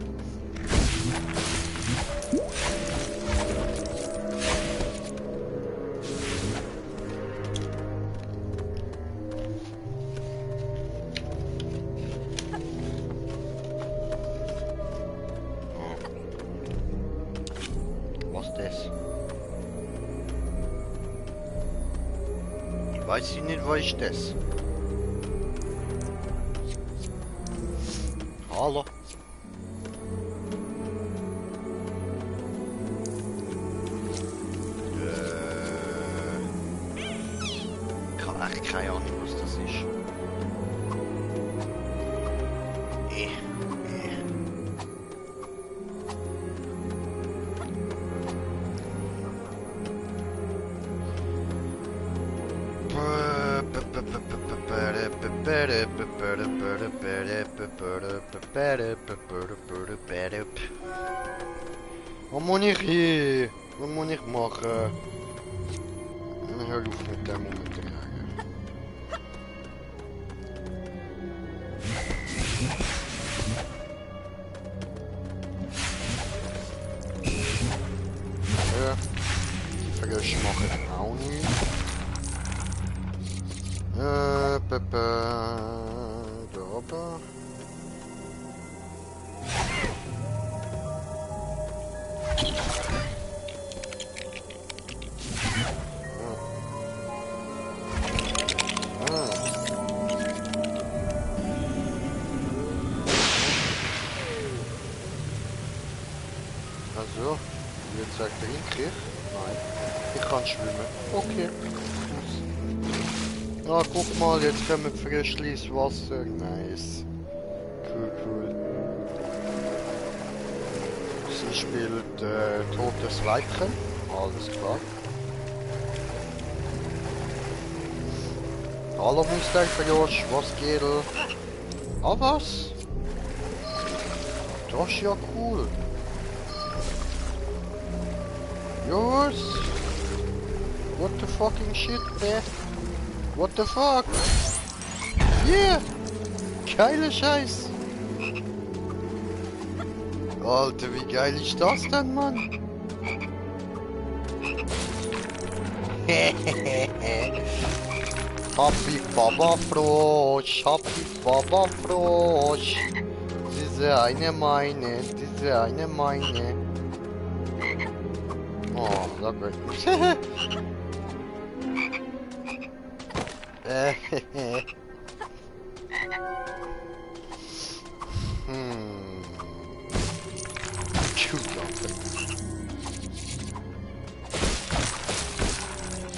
Weiß ich nicht, was ist das? Hallo? Ich habe echt keine Ahnung, was das ist. Was muss ich hier? Was muss ich machen? Hör auf mit dem umzutragen. Ja, Frösche machen auch nicht. Da oben. Also, jetzt sagt er hinkrieg. Nein, ich kann schwimmen. Okay. Ja, guck mal, jetzt können wir frisch ins Wasser. Nice. Cool. Sie spielt totes Weibchen. Alles klar. Hallo Mr. Frosch, was geht? Ah, was? Das ist ja cool. Yours? What the fucking shit, man? What the fuck? Yeah! Geiler Scheiß! Alter, wie geil ist das denn, Mann? Happy Baba Frosch, Happy Baba Frosch. Diese eine meine. Oh, sag mal.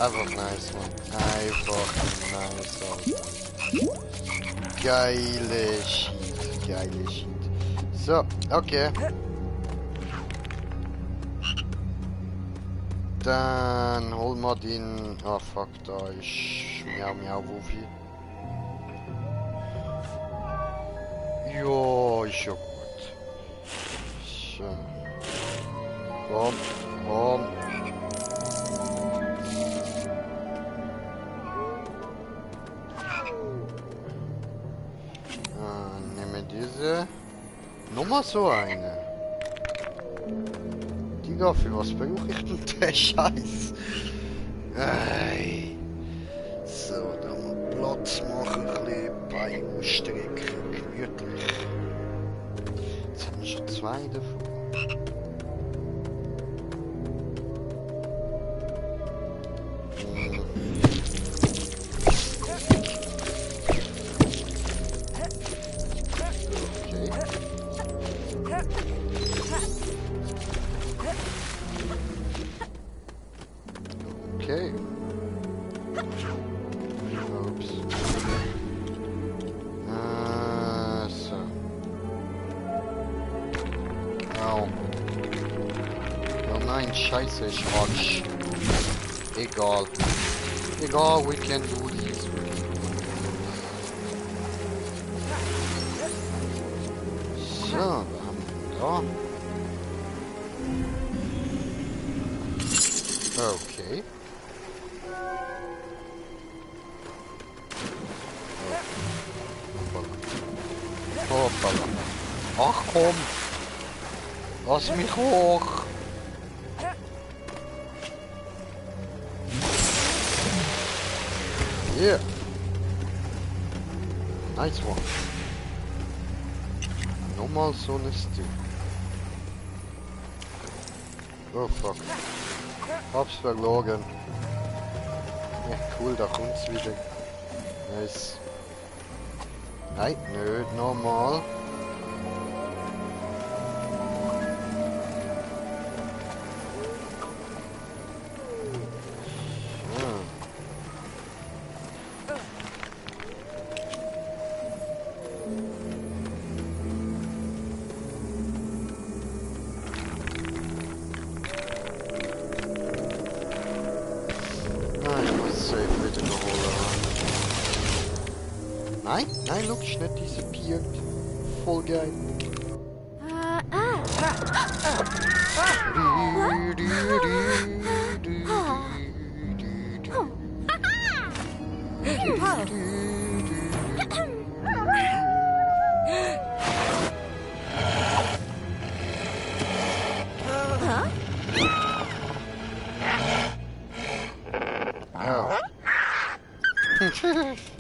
Einfach nice, Mann. Einfach nice, Alter. Geile Shit. Geile Shit. So, okay. Dann holen wir den... Ah, fuck, da ist... Miau, miau, Wufi. Ja, ist ja gut. So. Komm, komm. Nehmen diese. Nochmal so eine. Digga, für was brauche ich denn den Scheiß? Ey. So, da mal Platz machen, ein bisschen Beine ausstrecken, gemütlich. Jetzt haben wir schon zwei davon. Okay. Ups. So. Au. Oh nein, scheiße, ich Arsch. Egal. Egal, we can do this. So, da haben wir da. Okay. Hoppala. Ach komm! Lass mich hoch! Yeah! Nice one! Nochmal so ein Ding. Oh fuck. Hab's verloren. Ja, cool, da kommt's wieder. Nice. Nein, nicht normal. Ich muss safe wieder holen. Nein, nein, look, nicht disappeared. Voll geil.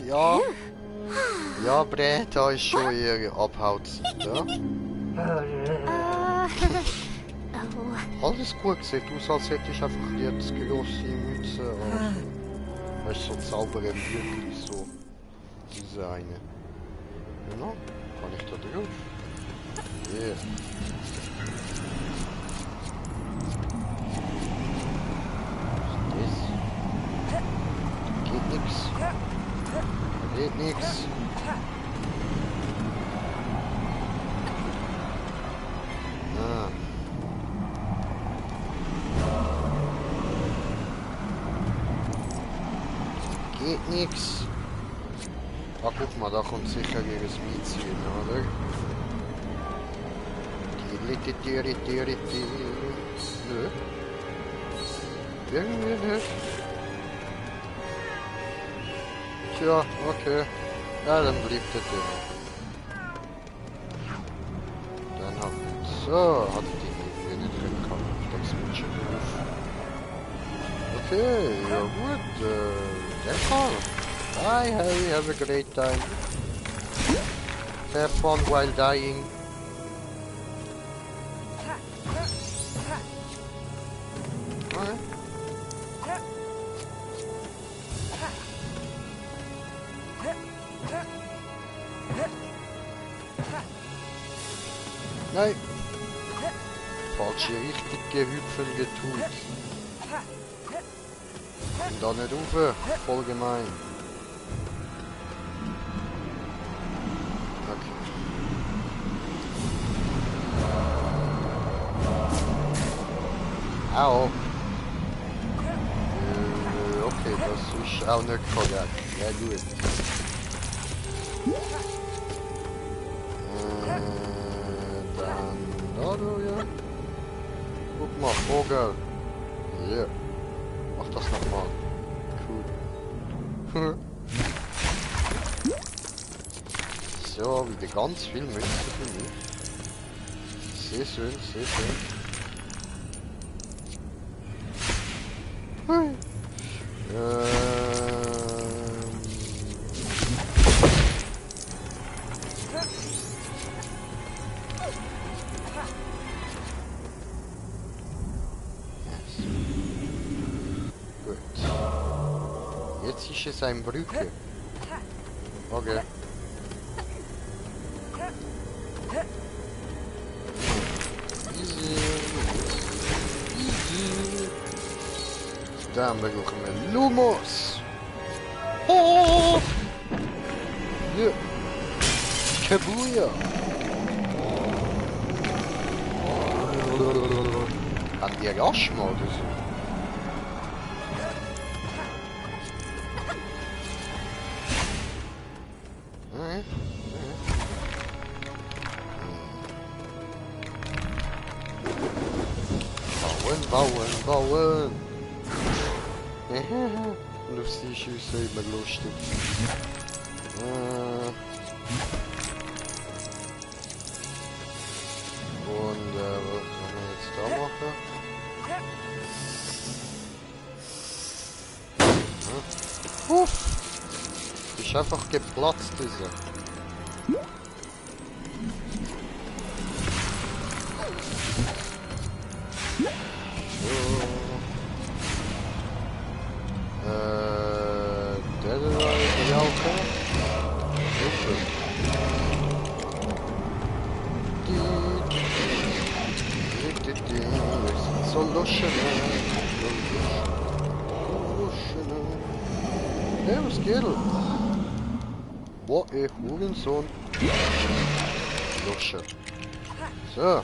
Ja. Ja, Bre, da ist schon ihre Abhautzeit, ja? Alles gut, sieht aus, als hättest du einfach jetzt grosse Mütze an. Weißt du, so saubere Bügel, so. Diese eine. Genau, kann ich da drauf? Yeah. Geht nix. Geht nix. Ah. Geht nix. Ah, guck mal, da kommt sicher ihres Mietziehen, oder? Nö. Irgendwie nicht. Tja, okay. Ja, dann blieb der Ding. Dann hat... So, hat die Dinge nicht drin gehabt. Das wird schon auf. Okay, ja gut. Der Fall. Bye, hey, have a great time. Have fun while dying. Okay. Nein. Falsche Richtung gehüpfen getut. Und da nicht rauf. Voll gemein. Okay. Au. Okay, das ist auch nicht korrekt. Ja gut. Dann da du, ja. Guck mal, Vogel. Hier. Mach das nochmal. Cool. So, wieder ganz viel Münze für mich. Sehr schön, sehr schön. Hui. Gut. Jetzt ist es ein Brücke. Okay. Easy. Easy. Dann brauchen wir Lumos. Oh! Ja. Kabuya. Haben die Asthma oder so? Bauen. Luftschüsse immer lustig. Und was können wir jetzt da machen? Ist einfach geplatzt, diese. So luschen. Hey, was geht? Boah, ey, Hurensohn. Lusche. So.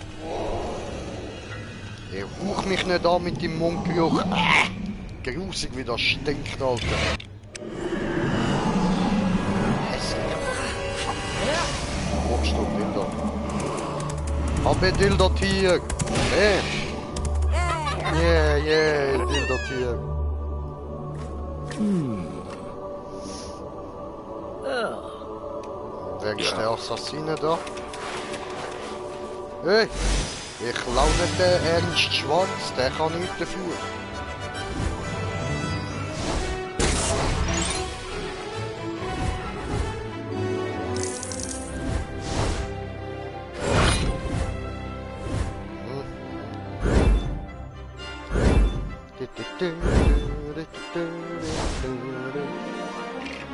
Ey, ruch mich nicht an mit dem Mundgeruch. Grusig, wie das stinkt, Alter. Hässlich. Wo steht Dildo? Habe Dildo-Tier. Hey. Yeah, Dildo-Tier. Wer ist der Assassine da? Hey, ich laune den Ernst Schwarz, der kann nichts dafür.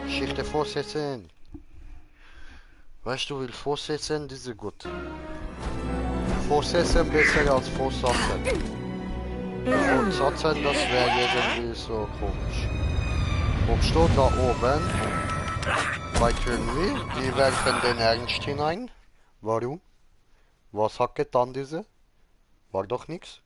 Geschichte fortsetzen. Weißt du, will fortsetzen, das ist gut. Fortsetzen besser als fortsetzen. Fortsetzen, das wäre irgendwie so komisch. Und steht da oben bei Tönwi, die werfen den Ernst hinein. Warum? Was hat getan diese? War doch nichts.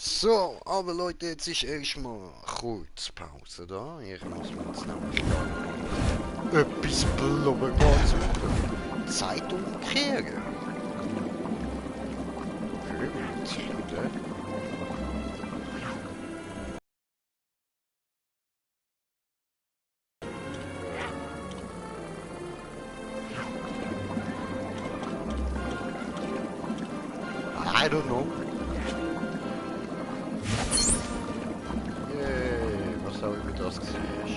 So, aber Leute, jetzt ist erstmal kurz Pause da. Ich muss mir jetzt nämlich etwas blubbern suchen. Zeit umkehren. Gut, oder? I don't know. Was auch immer das gesehen ist.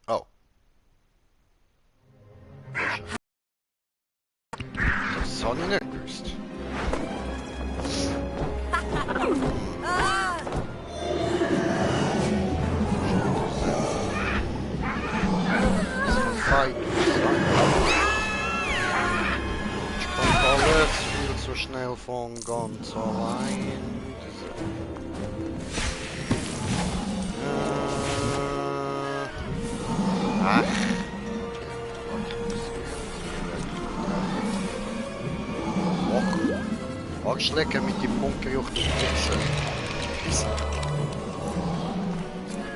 Oh. Das habe ich nicht gewusst. Ich kann alles viel zu schnell von ganz allein. Ach. Och. Angstlecken mit dem Punktgeruch des Pizza.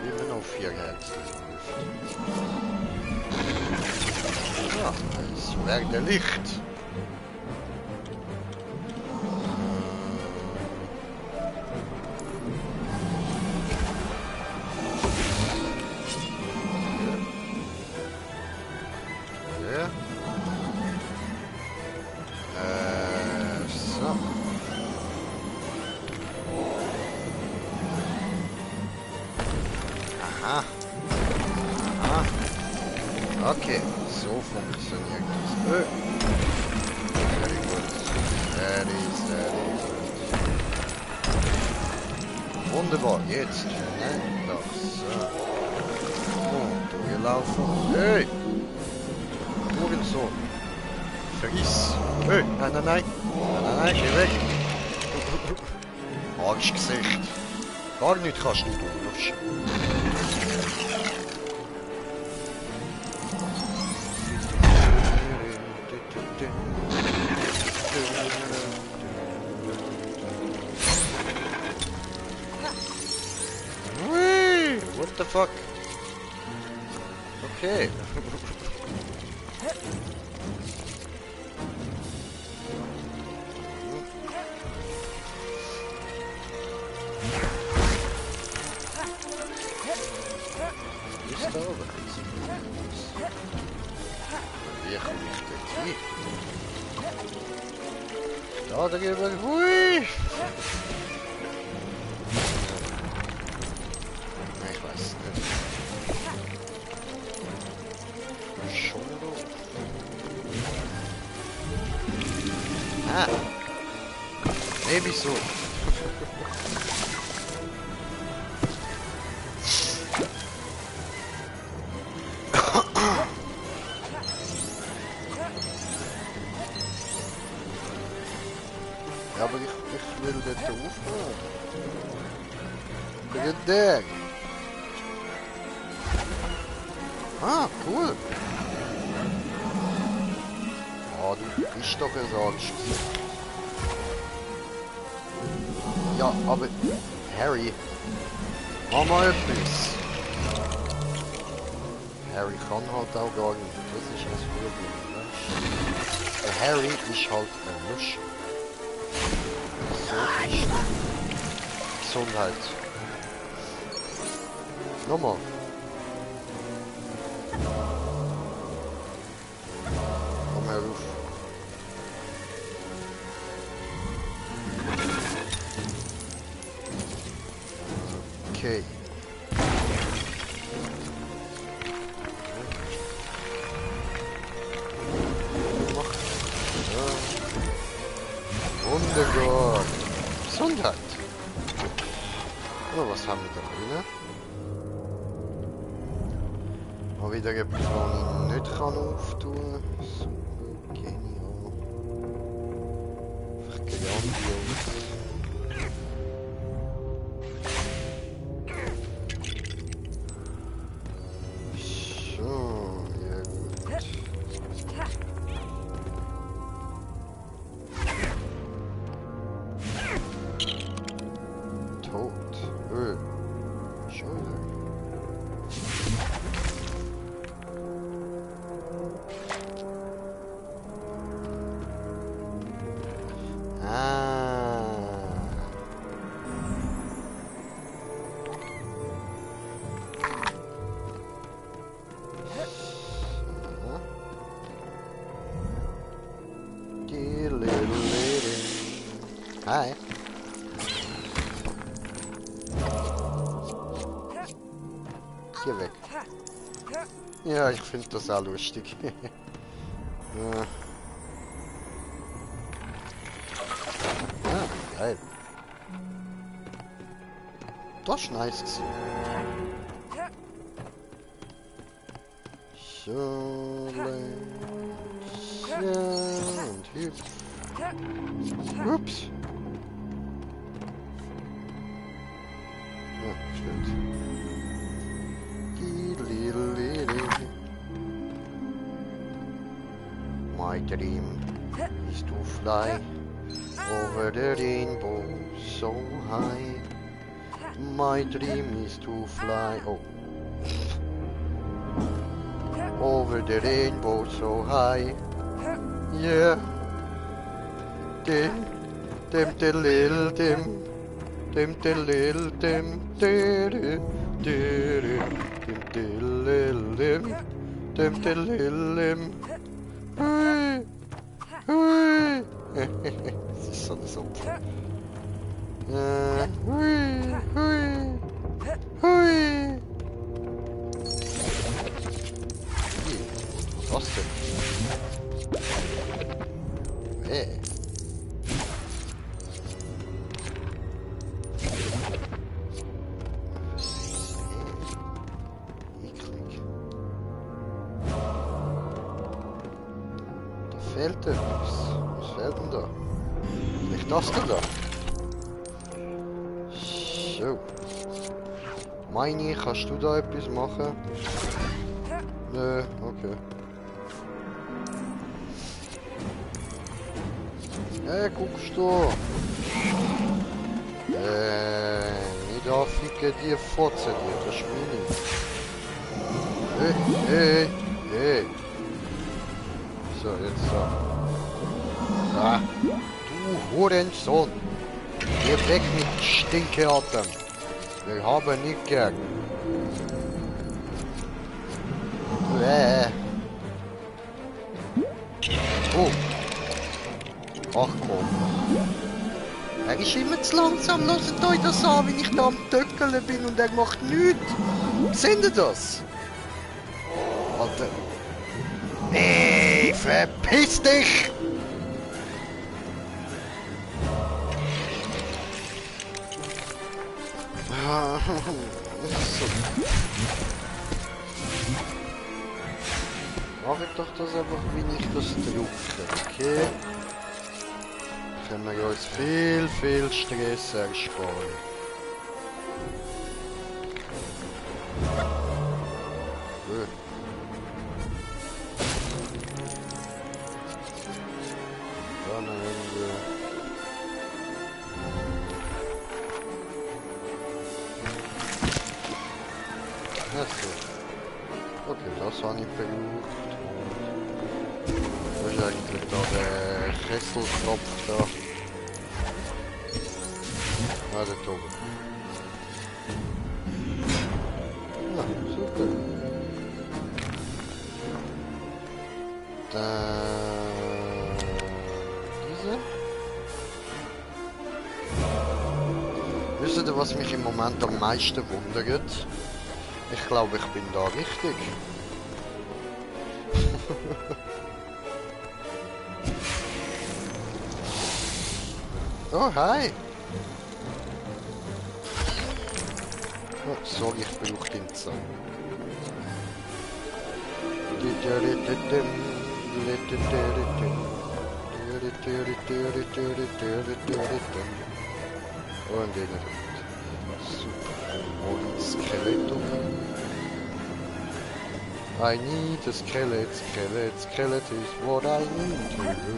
Immer noch 4 Herzen. Ja, es werde Licht. So. Aha. Aha. Okay, so funktioniert das. Very good. Very good. Wunderbar, jetzt. Nein, das. So. Oh, durchlaufen. Hey! Hurensohn. Vergiss. Hey, nein, nein, nein. Nein, nein, geh weg. Angstgesicht. Gar nichts kannst du tun. What the fuck? Okay. Ist da oben? Wie komme ich dort hin? Da drüber. Hui! Ich weiß es nicht. Schon doof. Ah! Maybe so. Ja, aber ich will dort aufhören. Der. Ah, cool. Ah, du bist doch ein Angst. Ja, aber Harry, mach mal etwas. Harry kann halt auch gar nicht. Das ist das Problem, weißt du? Der Harry ist halt ein Lusch. So ist Gesundheit. Nochmal. Komm her ruf. Okay. Wunderbar. Gesundheit. Oh, was haben wir da drin? Mal wieder etwas, was ich nicht auftun kann. So, genial. Einfach grandios. So, ja gut. Tot. Schade. Hi. Geh weg. Ja, ich finde das auch lustig. Ja. Ah, geil. Das ist nice. So, und hüpf. Ups. Ja, stimmt. My dream is to fly over the rainbow so high. My dream is to fly over the rainbow so high. Yeah. Dim, dim, diddle, dim, dim, diddle, dim, diddle, diddle, dim, diddle, dim, dim, diddle, dim. Hui, hui. Das ist so eine Suppe. Hui, hui, hui. Was denn? Hey. Eklig. Da fehlt etwas. Was fehlt denn da? Vielleicht das denn da? So. Meine, kannst du da etwas machen? Nö, okay. Hey, guckst du? Nicht anficken, die Fotze, die, das ist meine. Hey. So, jetzt so. Ah, du Hurensohn. Geh weg mit Stinkeatem. Wir haben nicht gern. Oh. Ach komm. Er ist immer zu langsam. Hört euch das an, wenn ich da am Töckeln bin und er macht nichts. Seht ihr das? Alter. Nee, verpiss dich! So. Mach ich doch das einfach, wie ich das drücke, okay? Können wir uns viel Stress ersparen. Dann haben wir... Okay, das habe ich versucht. Das ist eigentlich da der Kesselkopf da. Ah, der oben. Ja, super. Dann... diese. Wisst ihr, was mich im Moment am meisten wundert? Ich glaube, ich bin da richtig. Oh, hi! Oh, sorry, ich brauche den Zahn. Und den super. Und Skeleton. I need a skeleton is what I need to do.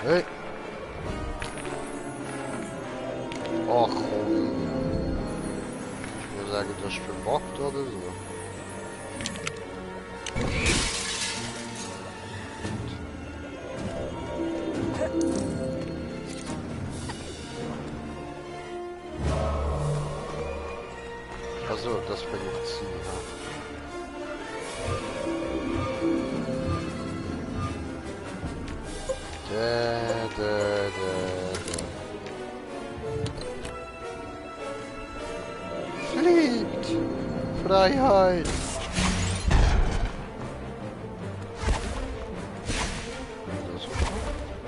Hey! Ach komm. Ich würde sagen, das ist verbuggt oder so. Also, das versucht sie, ja. Fliegt! Freiheit!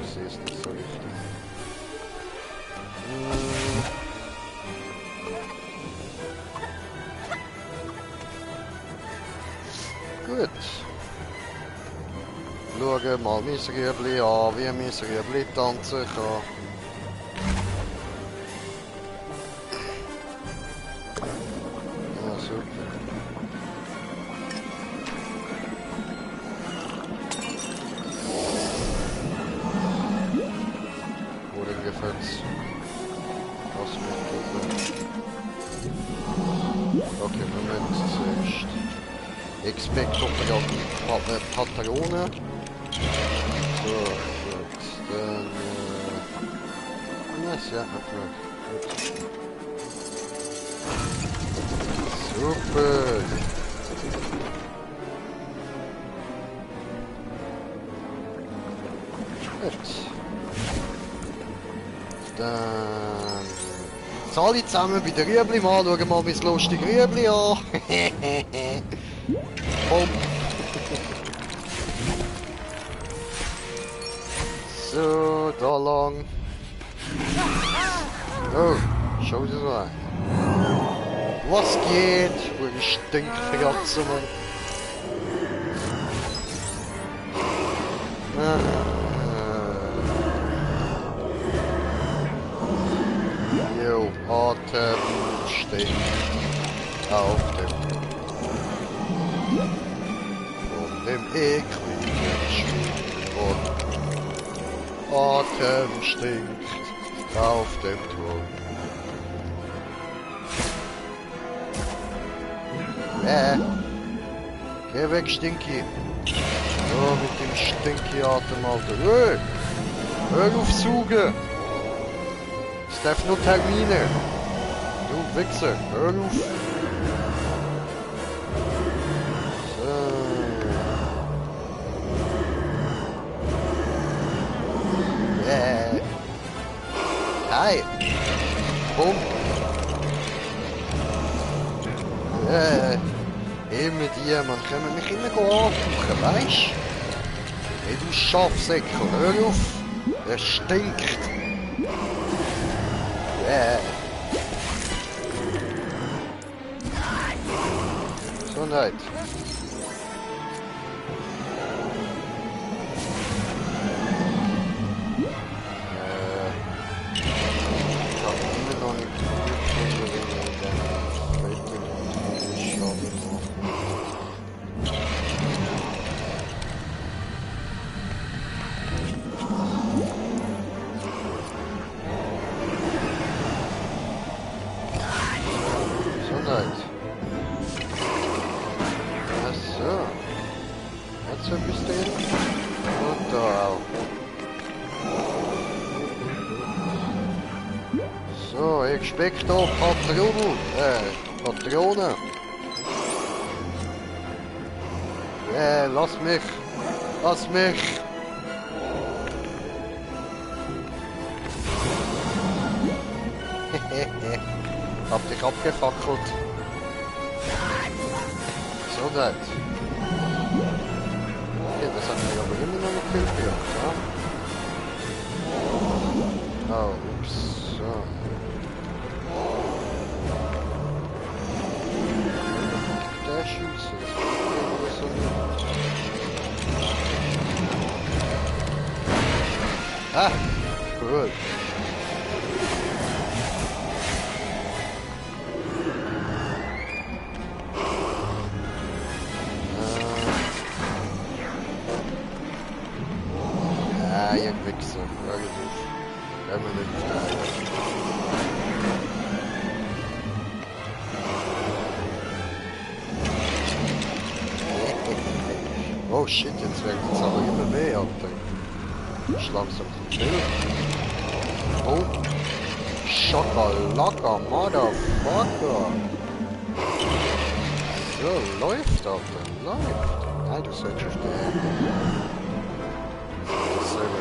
Ich sehe es nicht so richtig. Gut. Schauen mal mein Rüebli an, wie mein Rüebli tanzen kann. Ja, super. Oder gefällt's? Was mit tun? Okay, Moment zuerst. Expecto Patrone. So, gut. Dann. Nice, ja, einfach. Gut. Super. Gut. Dann. Jetzt alle zusammen bei der Rüebli mal. Schauen mal mein lustiges Rüebli an. Komm. So, da lang. Oh, schau dir so an. Was geht? Wo stinkt Fratze, Mann. Jo, Atem stinkt auf dem von dem ekligen Schwimmbad. Atem stinkt auf dem Turm. Geh weg, Stinky. So, mit dem Stinky-Atem, Alter. Hey, hör auf Saugen. Es darf nur Termine. Du Wichser, hör auf. So. Hi. Komm. Immer die, man können mich immer angucken, weisst? Hey, du Schafsäckel, hör auf! Der stinkt! Gesundheit! Ich hab immer noch nicht gefunden, wie ich den Gesundheit. Achso. Jetzt bist du hin. Und da auch. So, Expecto Patrone. Lass mich. Lass mich. Hab dich abgefackelt. Gesundheit. Okay, das hat mich aber immer noch nicht viel gemacht, ja? Oh, ups. So. Der Schütze, das war so nicht. Ah, gut. Ihr Wichser, hör auf. Wenn wir nicht Oh shit, jetzt werden es aber immer mehr, Alter. Ich langsam zum Chill. Oh. Schokolaka, Motherfucker. So, läuft, Alter, läuft. Nein, du sollst auf der Dasselbe.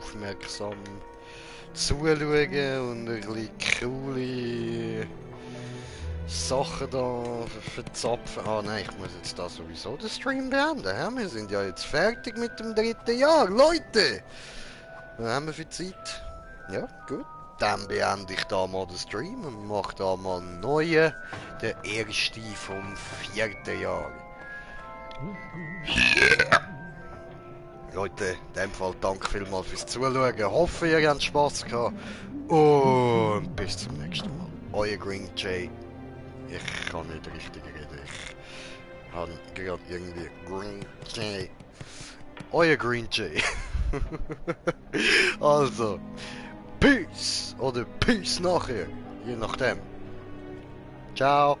aufmerksam zuschauen und ein bisschen coole Sachen da verzapfen. Ah nein, ich muss jetzt da sowieso den Stream beenden. Ja? Wir sind ja jetzt fertig mit dem 3. Jahr, Leute! Was haben wir für Zeit? Ja, gut. Dann beende ich da mal den Stream und mache da mal einen neuen, der erste vom 4. Jahr. Leute, in dem Fall danke vielmals fürs Zuschauen. Hoffe, ihr habt Spaß gehabt. Und bis zum nächsten Mal. Euer Green Jay. Ich kann nicht richtig reden. Ich habe gerade irgendwie Green Jay. Euer Green Jay. Also, Peace oder Peace nachher. Je nachdem. Ciao.